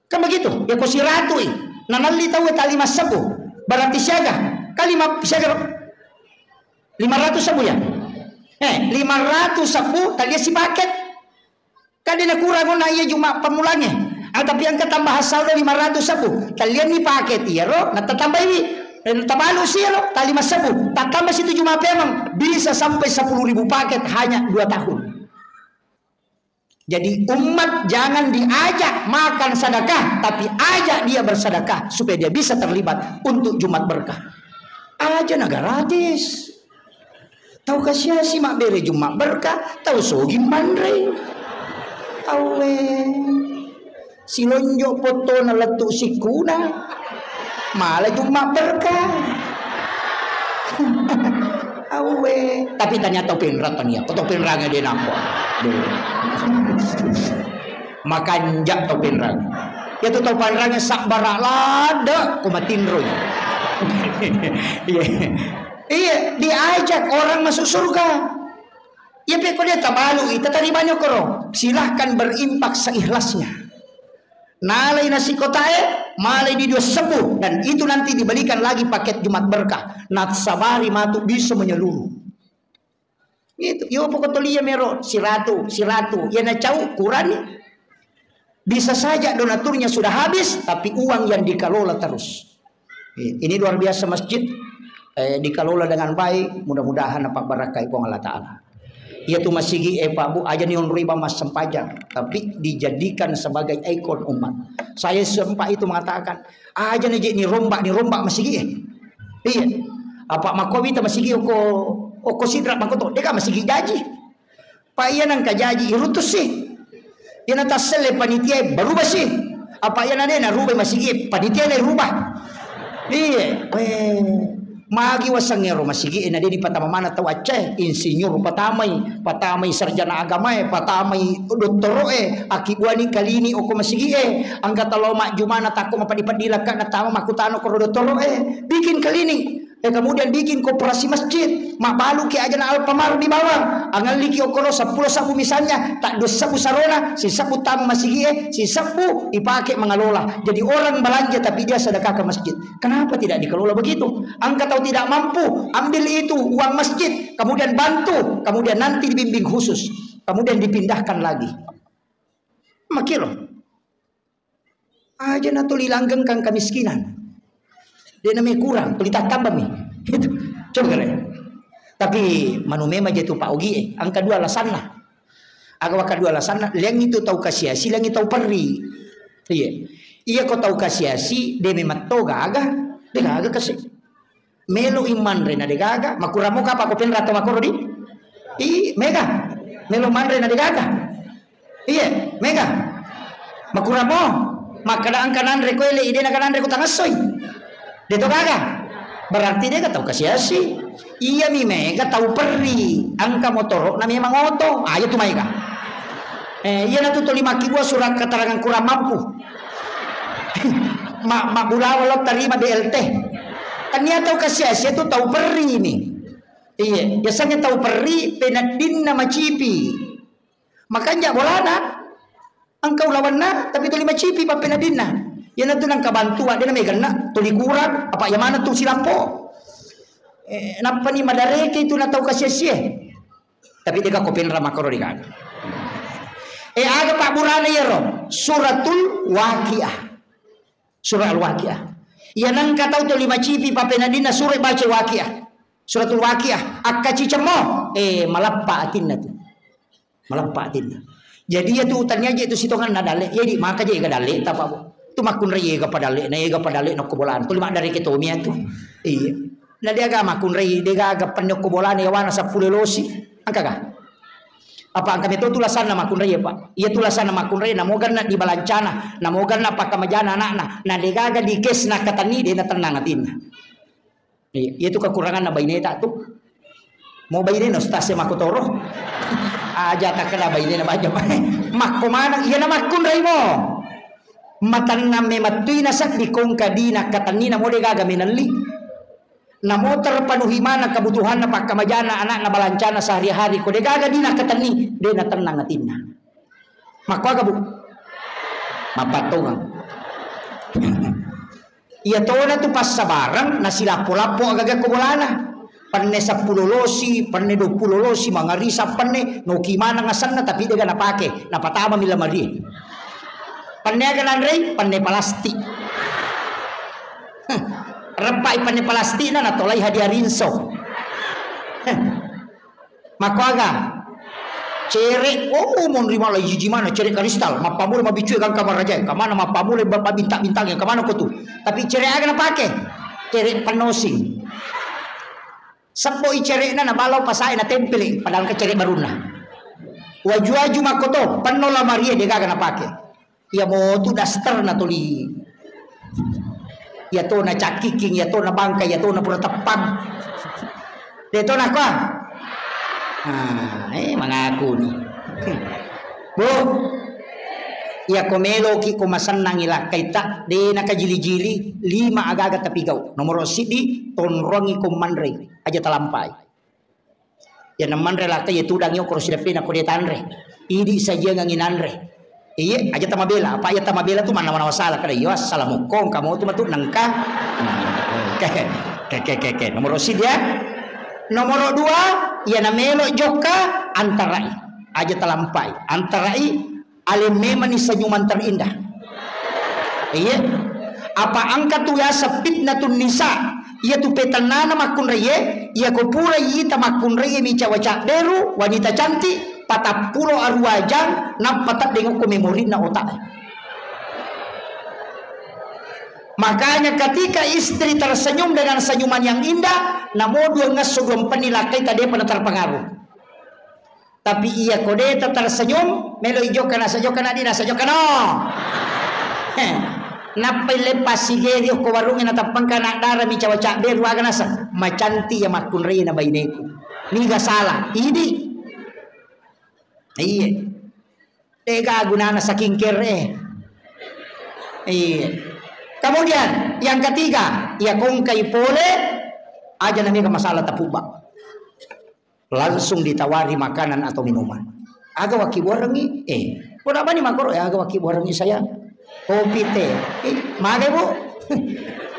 Kan begitu? Yako siratui, nanalli tauwe ta' lima sebbu, berarti siaga? Kan lima, siaga ro? Lima ratus sebbu ya? Eh, lima ratus sebbu, talliassi paket. Kan de' nakurang ona iya Jumat pammulangnge. Ah, tapi engka tambahan saldo lima ratus sebbu. Tallianni paket iyaro, natatambaiwi. Eh, tabalusi iyaro, ta' lima sebbu. Tatambasi tu Jumat pemeng. Bisa sampai sepuluh ribu paket hanya dua tahun. Jadi umat jangan diajak makan sedekah, tapi ajak dia bersedekah supaya dia bisa terlibat untuk Jumat Berkah. Aja' na gratis. Tau kasiasi mabbere Jumat Berkah, tau sogi manre. Awwe. Silonjo' pottona lettu' sikkuna. Mala Jumat Berkah. Awwe. Tapi tania tau Pinrang, tania. Ko tau Pinrang de' nako. Duh. Makanja' tau Pinrang. Iya tu tau Pinrang sabbara' ladde' ko matinroi. Iya. Iya, diajak orang masuk surga. Iya, pe ko de' tabalu, ita tarimani okoro. Silahkan berinfak seikhlasnya. Nalai nasi kotae, malai di dua sebbu, dan itu nanti dibelikan lagi paket Jumat Berkah. Nasabari matu bisa menyeluruh. Gitu. Yo pokok tolia mero, siratu, siratu. Ya nacau, kurani. Bisa saja donaturnya sudah habis, tapi uang yang dikelola terus. Eh, ini luar biasa masjid, eh, dikelola dengan baik, mudah-mudahan dapat berkah Puang Allah Ta'ala. Iya tu masigi, eh, Pak Bu, aja ni onroi bang massempajang, tapi dijadikan sebagai ikon umat. Saya sempat itu mengatakan, aja ni je ni rombak, ni rombak masigi, eh. Iya. Apa makowi ta masigi oko, oko sidra makoto, deka masigi jaji. Pa iya nangka jaji irutusi. Iya natasselle panitia berubah si. Apa iya nade narubah masigi panitia le rubah. Iya, weh. Magi wasengngero masigi na de dipatama mana tau acce, insinyur patamai, patamai sarjana agamae, patamai dottoroe, akkibuani kalini oko masigi e, angka talo majjumana takko mapadi-padi lakka natama makutano koro dottoroe, bikin kalini. Eh, kemudian bikin koperasi masjid, mabbaluki ajana Alfamart di bawah, angelliki okoro seppulo sabbu misalnya, tak dua sabbu sarona, sisabbu tamu masigi e, sisabbu ipake mengelola. Jadi orang belanja tapi dia sedekah ke masjid. Kenapa tidak dikelola begitu? Angka tau tidak mampu, ambil itu uang masjid, kemudian bantu, kemudian nanti dibimbing khusus, kemudian dipindahkan lagi. Makiro. Aja na tuli langgengkang kemiskinan. De name kurang, tuli tattambami. Itu. Coba kalian. Tapi manu memang je tu Pak Ogi e, angka dua alasanna. Aga waka dua alasanna, leng itu tau kasiasi, leng itu tau perri. Iya. Iya ko tau kasiasi, de memang to gaga, de gaga kasi. Melo i manre na de gaga, makuramo kapa ko penra to makoro di? I, mega. Melo manre na de gaga. Iya, mega. Makuramo, makkada engka nanre ko ele, ide na nanre ko tangessoi. De to gaga. Berarti de ga tau kasiasi. Iya mi mega tau perri, engka motoro na memang oto. Ayo tu maega. Eh, iya na tu toli makkibua surat keterangan kurang mampu. Ma, mabbulawa lo tarima B L T. Tania tau kasiasi tu tau perri ni. Iya, biasanya tau perri peneddinna macipi. Makanja bolana engka ulawanna tapi tuli macipi pappeneddinna. Iyanatu nengka bantuan de na meganna tuli kurang apa iya maneng tu silampo. Eh, nappani madareke itu na tau kasiasie. Tapi deka ko penra makkoro de gaga. Eh, aga pabburana iyaro? Suratul Waqiah. Surah Al-Waqiah. Iya nengka tau tuli macipi pappeneddinna sura baca Waqiah. Suratul Waqiah. Akkacicemmo. Eh, malappa atinna tu. Malappa atinna. Jadi iya tu tania je tu sitonganna dalle. Iya di maka je ga dalle ta Pak Bu. Tu makkunrai ega padalle na, ega padalle na ko bolana. Tuli maddareke tomi atu. Iya. Na degaga makkunrai, degaga penne ko bolana yawana seppulo losi. Engkaga? Apa engka meto tu lasanna makkunrai, Pak? Iya tu lasanna makkunrai, namo ganna di balancana, namo ganna pakkamajana anakna. Na degaga di kes na katanni, de na tennang atinna. Iya, iya tu kekuranganna baineta tu. Mau bainena ustaz ya makkotoro. Aja takkeda bainena baja. Makko maneng, iya na makkunrai mo. Matanna memettui na seddi kongka dina katanni namo degaga menelli. Namo terpenuhi mana kebutuhanna pakkamajana anakna balancana sehari-hari ko degaga dina katanni, de na tennang atinna. Makkuaga, Bu? Mappattongeng. Iya tona tu passabareng nasilappo-lappo agaga ko bolana. Penne seppulo losi, penne duappulo losi, mangarisa penne, noki maneng asenna tapi dega napake, napatama mi lamarie. Penne aga nanrei, penne palastik. Heh, reppai penne palastikna natolai hadiah rinso. Heh. Makkuaga? Cere, oh, monri mala jiji mana cere kristal, mappamula mabiccu gangka maraja, kamana mappamula ba-, ba-, bintang-bintang, kamana ko tu? Tapi cere aga napake? Cere penosing. Sebbo i cerena nabalau pasae natempele, padahal ke cere barunna. Waju-waju makkoto, penno lamarie degaga napake. Iya mo tu daster na tuli. Iya to na cakkiking, iya to na bangka, iya to na pura teppang. De to na kua. Ah, eh, mangaku ni. Bu, iya ko meloki ko masennangi lakkaita, de na kajili-jili, lima agaga tapi gau. Nomoro sidi, tonrongi ko manrei, aja talampai. Iya namanre lakka iya tudang iya okoro sideppena ko de tanre. Idi sajiangangi nanre. Iye, aja tamabela. Apa iya tamabela tu manawa-nawa sala kada iya assalamualaikum kamu tu matu nengka. Oke. Oke, oke, oke, oke. Nomor siji ya. Nomor dua, iya namelo jokka antarai. Aja talampai. Antarai Aleng memang ni senyuman terindah. Iya. Apa engka tu biasa fitnatun nisa, iya tu petennana makkunraie, iya ko pura ita makkunraie mi cawa cabberu, wanita cantik, patappulo arua jang, nappa teddeng okko memorinna otak. Makanya ketika istri tersenyum dengan senyuman yang indah, namo dua ngesso dua mpenni lakkaita depa na terpengaruh. Tapi iya ko de ta tersenyum, melo i jokka nasa jokka na di nasa jokka no. Heh. Nappa ille passigeri okko warungnge na tappengka na dara mi cawa cabbe ruaga nasa. Macanti ya makkunrai na baineku. Niga salah? Idi. Iye. Tega gunana saking kere. Iye. Kemudian yang ketiga, iya kongkai pole aja namega masalah tapubba. Langsung ditawari makanan atau minuman. Aga wakkibuarengngi? Eh, ko nabani makoro, eh, aga wakkibuarengngi saya? Kopi, teh. Eh, magai, Bu?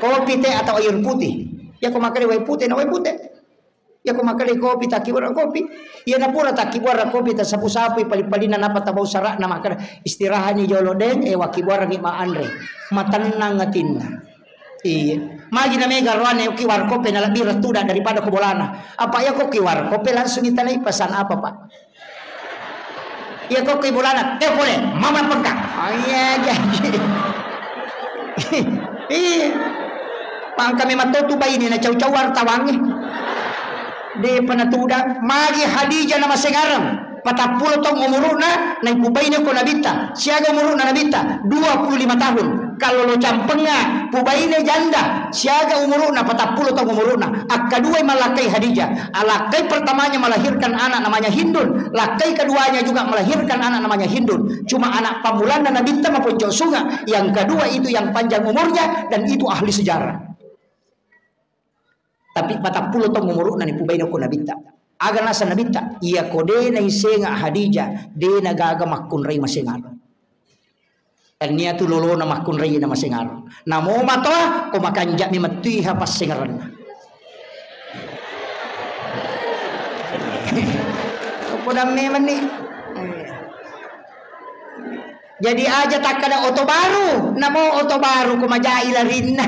Kopi, teh, atau air putih? Ya, ko makkeda wai putih, na wai putih. Ya, ko makkeda kopi, takkibuareng kopi. Ya, napura takkibuareng kopi, tasapu-sapui pali-palina, napa tabau sara'na, makkeda, "Istirahatni jolo, Deng, eh, wakkibuarengngi ma anre." Matennang atinna. Iya. Magi na mega roane ki warkope na lebbi rettuda daripada ko bolana. Apa iya ko ki warkope langsung itanai pesan apa, Pak? Iya ko ki bolana, eh pole, mama pengka. Oh iya jadi. Iya. Pangka memang to tu baine na cau-cau wartawangi. De pernah tuda, magi Hadijah nama sengarang. Patappulo taung umuru'na, naipubaine ko Nabitta. Siaga umuru'na Nabitta? Dua puluh lima tahun. Kalau lo campenga, pubaine janda, siaga umuru'na? Patappulo taung umuru'na. Akkaduai malakkai Hadijah. Alakkai pertamanya melahirkan anak namanya Hindun. Lakkai keduanya juga melahirkan anak namanya Hindun. Cuma anak pamulanna Nabitta maponco sunga. Yang kedua itu yang panjang umurnya dan itu ahli sejarah. Tapi patappulo taung umuru'na nipubaina ko Nabitta. Aga nasa Nabitta? Iya ko de naisenga Hadijah, de nagaga makkunrai masengareng. Tania tu lolona makkunrai na masengareng. Namo matoa ko makanja'mi mettui ha passengarenna. Podang memang ni. Jadi aja takkada oto baru, namo oto baru ko majai larinna.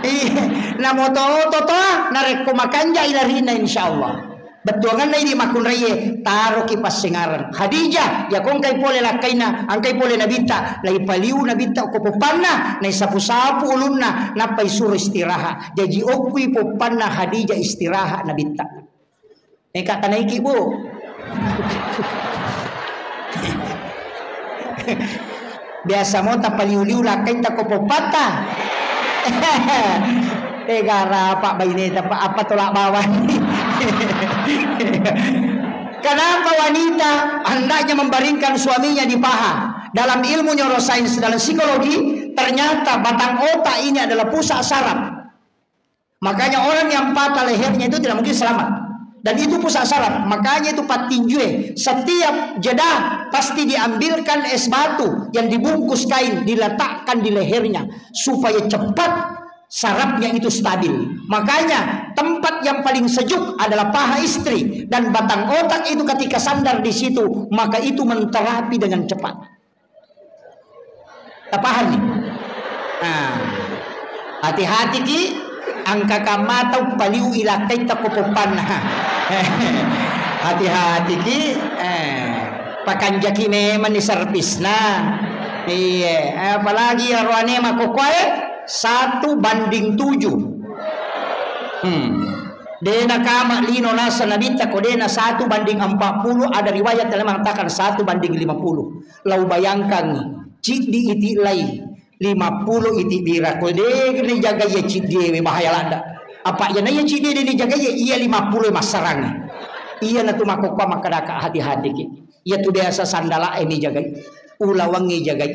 Iya, namo oto-oto to, narekko makanjai larinna insyaallah. Bettuanganna idi makkunraie, taroki passengareng. Khadijah, yako engkai pole lakkaina, engkai pole nabitta, laipaliu nabitta ko poppanna, naisapu-sapu ulunna, nappai suro istirahat. Jaji okkui poppanna Khadijah istirahat nabitta. Eka tanaiki, Bu. Biasa mo tapaliu-liu lakkaitta ko poppatta. Tega rapa baineta, Pak, apa tolak bawang. Kenapa wanita hendaknya membaringkan suaminya di paha? Dalam ilmu neurosains, dalam psikologi, ternyata batang otak ini adalah pusat saraf. Makanya orang yang patah lehernya itu tidak mungkin selamat. Dan itu pusat saraf. Makanya itu pattinjue. Setiap jeda pasti diambilkan es batu yang dibungkus kain, diletakkan di lehernya supaya cepat sarafnya itu stabil. Makanya tempat yang paling sejuk adalah paha istri dan batang otak itu ketika sandar di situ, maka itu menterapi dengan cepat. Tapahang ni? Nah, hati-hati ki, angka kamma tau paliu ilakkaitta ko poppanna. Hati-hati ki, eh, pakanjaki memang ni servisna. Iya, apalagi aroane makokoe satu banding tujuh. Hmm. Dena kama lino nasa nabitta ko dena satu banding empat puluh, ada riwayat yang mengatakan satu banding lima puluh. Lau bayangkan, ciddi iti lai, lima puluh iti bira, ko de ni jagai iya ciddi ewe, bahaya ladda. Apa iya na iya ciddi de ni jagai iya, iya lima puluh massarang. Iya na tu makkokkoe makkadaka hati-hati ki. Iya tu biasa sandala e ni jagai. Ulawang e jagai.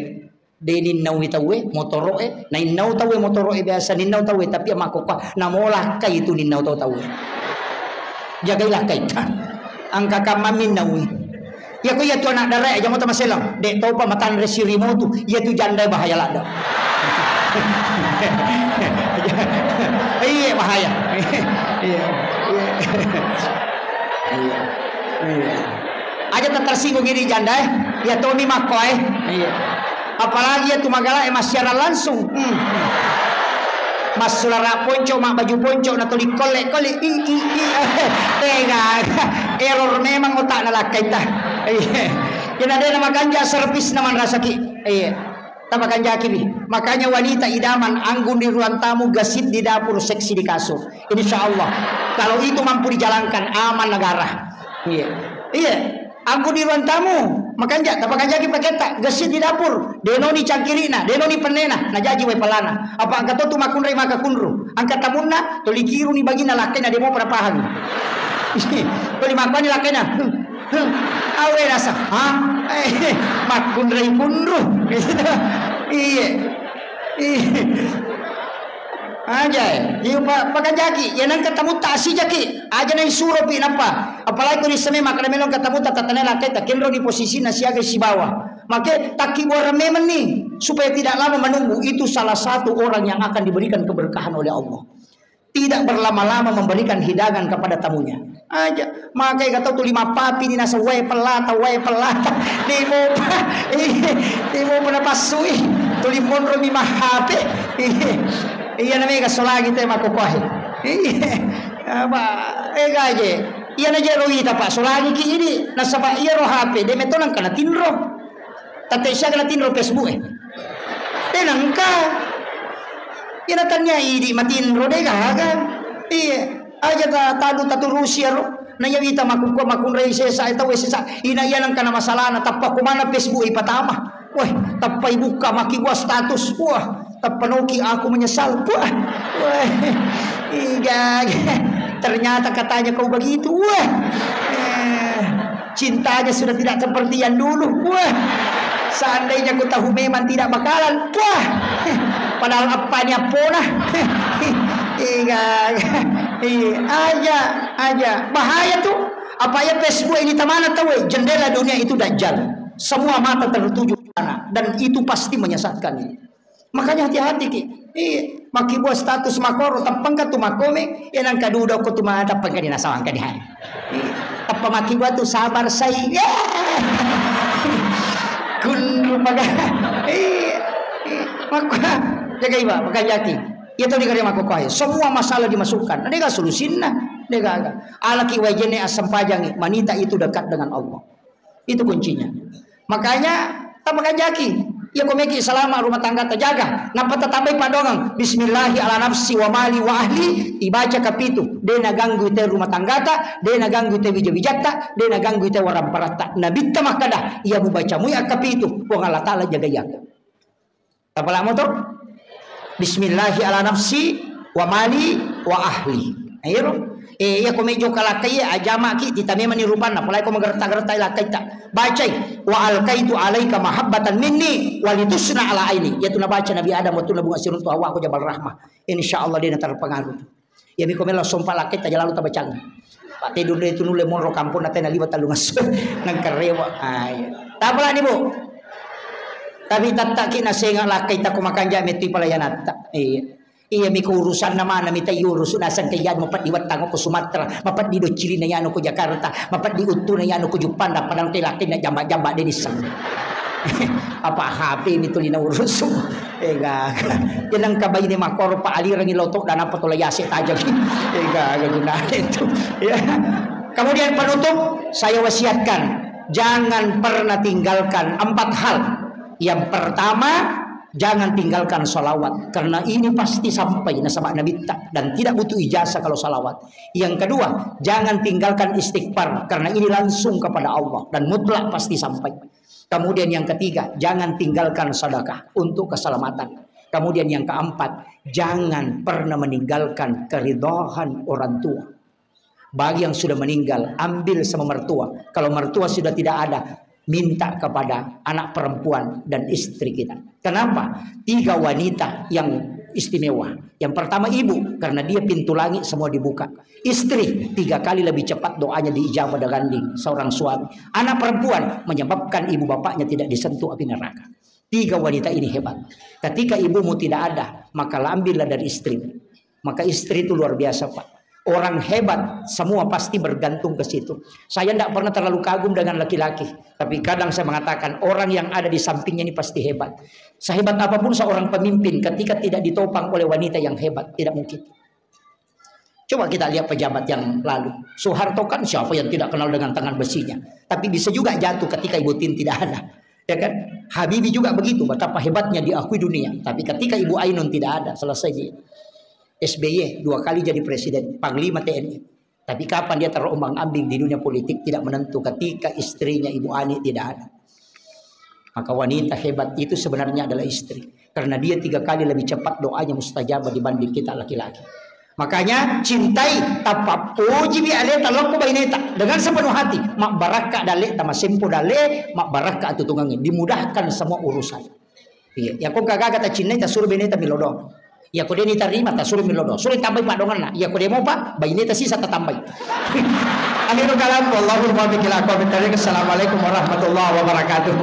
De ninnaui tauwe motoro e, nainnau tauwe motoro e biasa ninnau tauwe, tapi makkokkoe namola kai tu ninnau tau tauwe. Jagai lakkaitta. Angka kamma minnaui. Iya ko iya tu anak dara e, aja mota maselang. Dek topa matanre sirimotu. Iya tu janda e bahaya ladda. Iya bahaya. Iya. Iya. Iya. Iya. Aja tak tersinggung ini janda e. Iya tomi makko e. Iya. Apalagi iya tu magala e massiaran langsung. Hmm. Massulara ponco, mabbaju ponco, natuli kolle-kolle. I, i, i. Tega. Error memang otakna lakkaitta. Iya. Kena dena makanja servisna manrasaki. Iya. Tapakanjaki mi. Makanya wanita idaman anggun di ruang tamu, gesit di dapur, seksi di kasur. Insya Allah. Kalau itu mampu dijalankan, aman negara. Iya. Iya. Anggun di ruang tamu, makanja, tapakanjaki paketta, gesit di dapur, denoni cangkirina, denoni pennena, najaji wae pelana. Apa angka to tu makkunrai maka kunru. Angka tamunna, toli kiruni bagina lakkaina demo pada pahang. Toli makkoni lakkaina. Awe rasa, ha? Eh, makkunrai kunru. Iya. Iya. Aja, eh. Iya, pa-, pakanjaki. Iya, nang ketamutta asijaki. Aja nai suropi nappa. Apalagi ko nisseng makkeda melo ketamutta tatanai lakkaita, kenroni posisina siaga sibawa. Make takkibuareng memang nih, supaya tidak lama menunggu. Itu salah satu orang yang akan diberikan keberkahan oleh Allah. Tidak berlama-lama memberikan hidangan kepada tamunya. Aja, makai kata tuli mappapi ni nasa wae pelata, wae pelata. Demo pa, demo pa napassui. Tuli monro mi mahape. Iya na mega solagi te makokohe. Iya. Apa, eh, gaje. Iya na jero ita, Pak, solagi ki ini. Nasaba iya ro H P, de metto nangka natinro. Tette siaga natinro Facebook e. De nangka. Iya na tania idi matinro, de gaga. Iya. Aja ta tadu taturusi aro. Na iya wita makukua makunrai sesa, e tau sesa. Ina iya nangka na masalana, tappa kumana Facebook ipatama. Weh, tappa ibukka maki gua status. Wah, tappa noki aku menyesal. Wah, weh, iga, ternyata katanya kau begitu. Wah, eh, cintanya sudah tidak seperti yang dulu. Wah, seandainya ku tahu memang tidak bakalan. Wah, padahal apa ni apona. Iga, iya, aja, aja. Bahaya tuh. Apa ya Facebook ini tamana tahu, eh? Jendela dunia itu dajjal. Semua mata tertuju ke sana dan itu pasti menyesatkan ini. Makanya hati-hati ki. Iya, makkibua status makoro, tappangka tu makome, ya nangka duda ko tu ma tappangka di nasawangka di hari. Iya. Tappa makkibua tu sabar sai. Ya. Kun rupaga. Iya. Iya. Makko jagai ba, makajaki. Iya tau di kare makko koe. Semua masalah dimasukkan. Ada solusinna. De gaga. Alaki wae jenne assempajangi, manita itu dekat dengan Allah. Itu kuncinya. Makanya, tapakanjaki. Iya ko meki salama rumah tangga tajaga. Nappa tatambai paddoangeng. Bismillahi ala nafsi wa mali wa ahli. Ibaca kapitu. De naganggu te rumah tanggata, de naganggu te wija-wijatta, de naganggu te waramparatta. Nabitta makkada, iya mubaca mui akkapitu, Puang Allah Ta'ala jagai aku. Tapalamo to? Bismillahi ala nafsi wa mali wa ahli. Ayo. Eh, iya ko mejo kalakkai, ajamaki, tita memani rupanna, apalagi ko magerta-gertai lakkaitta. Bacai, "Wa alkaitu alaika mahabbatan minni walitusna ala aini." Iya tu nabaca Nabi Adam waktu nabunga siruntu Hawa ko Jabal Rahmah. Insya Allah de naterpengaruh. Iya miko melo sompa lakkaitta jalalu tabacang. Pak Tedun de tu nulle monro kampung na tena liwa tellung esso. Nangkarewa. Ah, iya. Tapalani, Bu. Tapi tattaki nasenga lakkaitta ko makanja metti palayanatta. Iya. Iya miko urusanna mana mita iurus naseng ke iya mapeddi wettang ko Sumatera, mapeddi doccilina yano ko Jakarta, mapeddi uttuna yano ko Juppanda, padang te lakkainna jamba-jamba de nisseng. Apa H P mi tuli naurusu? Ega. Jeneng kabaine makoro pa alirangi loto dan apa tola yase tajang. Ega, ega gunane itu. Ya. Kemudian penutup, saya wasiatkan, jangan pernah tinggalkan empat hal. Yang pertama, jangan tinggalkan salawat, karena ini pasti sampai nasaba Nabitta dan tidak butuh ijazah kalau salawat. Yang kedua, jangan tinggalkan istighfar, karena ini langsung kepada Allah dan mutlak pasti sampai. Kemudian yang ketiga, jangan tinggalkan sedekah untuk keselamatan. Kemudian yang keempat, jangan pernah meninggalkan keridhaan orang tua. Bagi yang sudah meninggal, ambil sama mertua. Kalau mertua sudah tidak ada, minta kepada anak perempuan dan istri kita. Kenapa? Tiga wanita yang istimewa. Yang pertama ibu, karena dia pintu langit semua dibuka. Istri, tiga kali lebih cepat doanya diijabah dibanding seorang suami. Anak perempuan menyebabkan ibu bapaknya tidak disentuh api neraka. Tiga wanita ini hebat. Ketika ibumu tidak ada, maka ambillah dari istrimu. Maka istri itu luar biasa, Pak. Orang hebat, semua pasti bergantung ke situ. Saya tidak pernah terlalu kagum dengan laki-laki. Tapi kadang saya mengatakan, orang yang ada di sampingnya ini pasti hebat. Sehebat apapun seorang pemimpin, ketika tidak ditopang oleh wanita yang hebat, tidak mungkin. Coba kita lihat pejabat yang lalu. Soeharto kan siapa yang tidak kenal dengan tangan besinya? Tapi bisa juga jatuh ketika Ibu Tin tidak ada. Ya kan? Habibie juga begitu, betapa hebatnya diakui dunia. Tapi ketika Ibu Ainun tidak ada, selesai dia. S B Y dua kali jadi presiden, panglima T N I. Tapi kapan dia terombang-ambing di dunia politik, tidak menentu ketika istrinya Ibu Ani tidak ada. Maka wanita hebat itu sebenarnya adalah istri. Karena dia tiga kali lebih cepat doanya mustajabah dibanding kita laki-laki. Makanya cintai, tapappojiwi aleta lokko baineta dengan sepenuh hati. Mabbarakka daleta, masempo dale, mabbarakka atutungangi. Dimudahkan semua urusan. Iya, ya kong kagaga tacinnai, tasuro beneta milodo. Iya ko deni tarima, tasuro milodo. Suro tambai padonganna. Iya ko demo pa, baineta sisa tatambai. Akhirul kalam, wallahul muwaffiq ila aqwamit thariq. Assalamualaikum warahmatullahi wabarakatuh.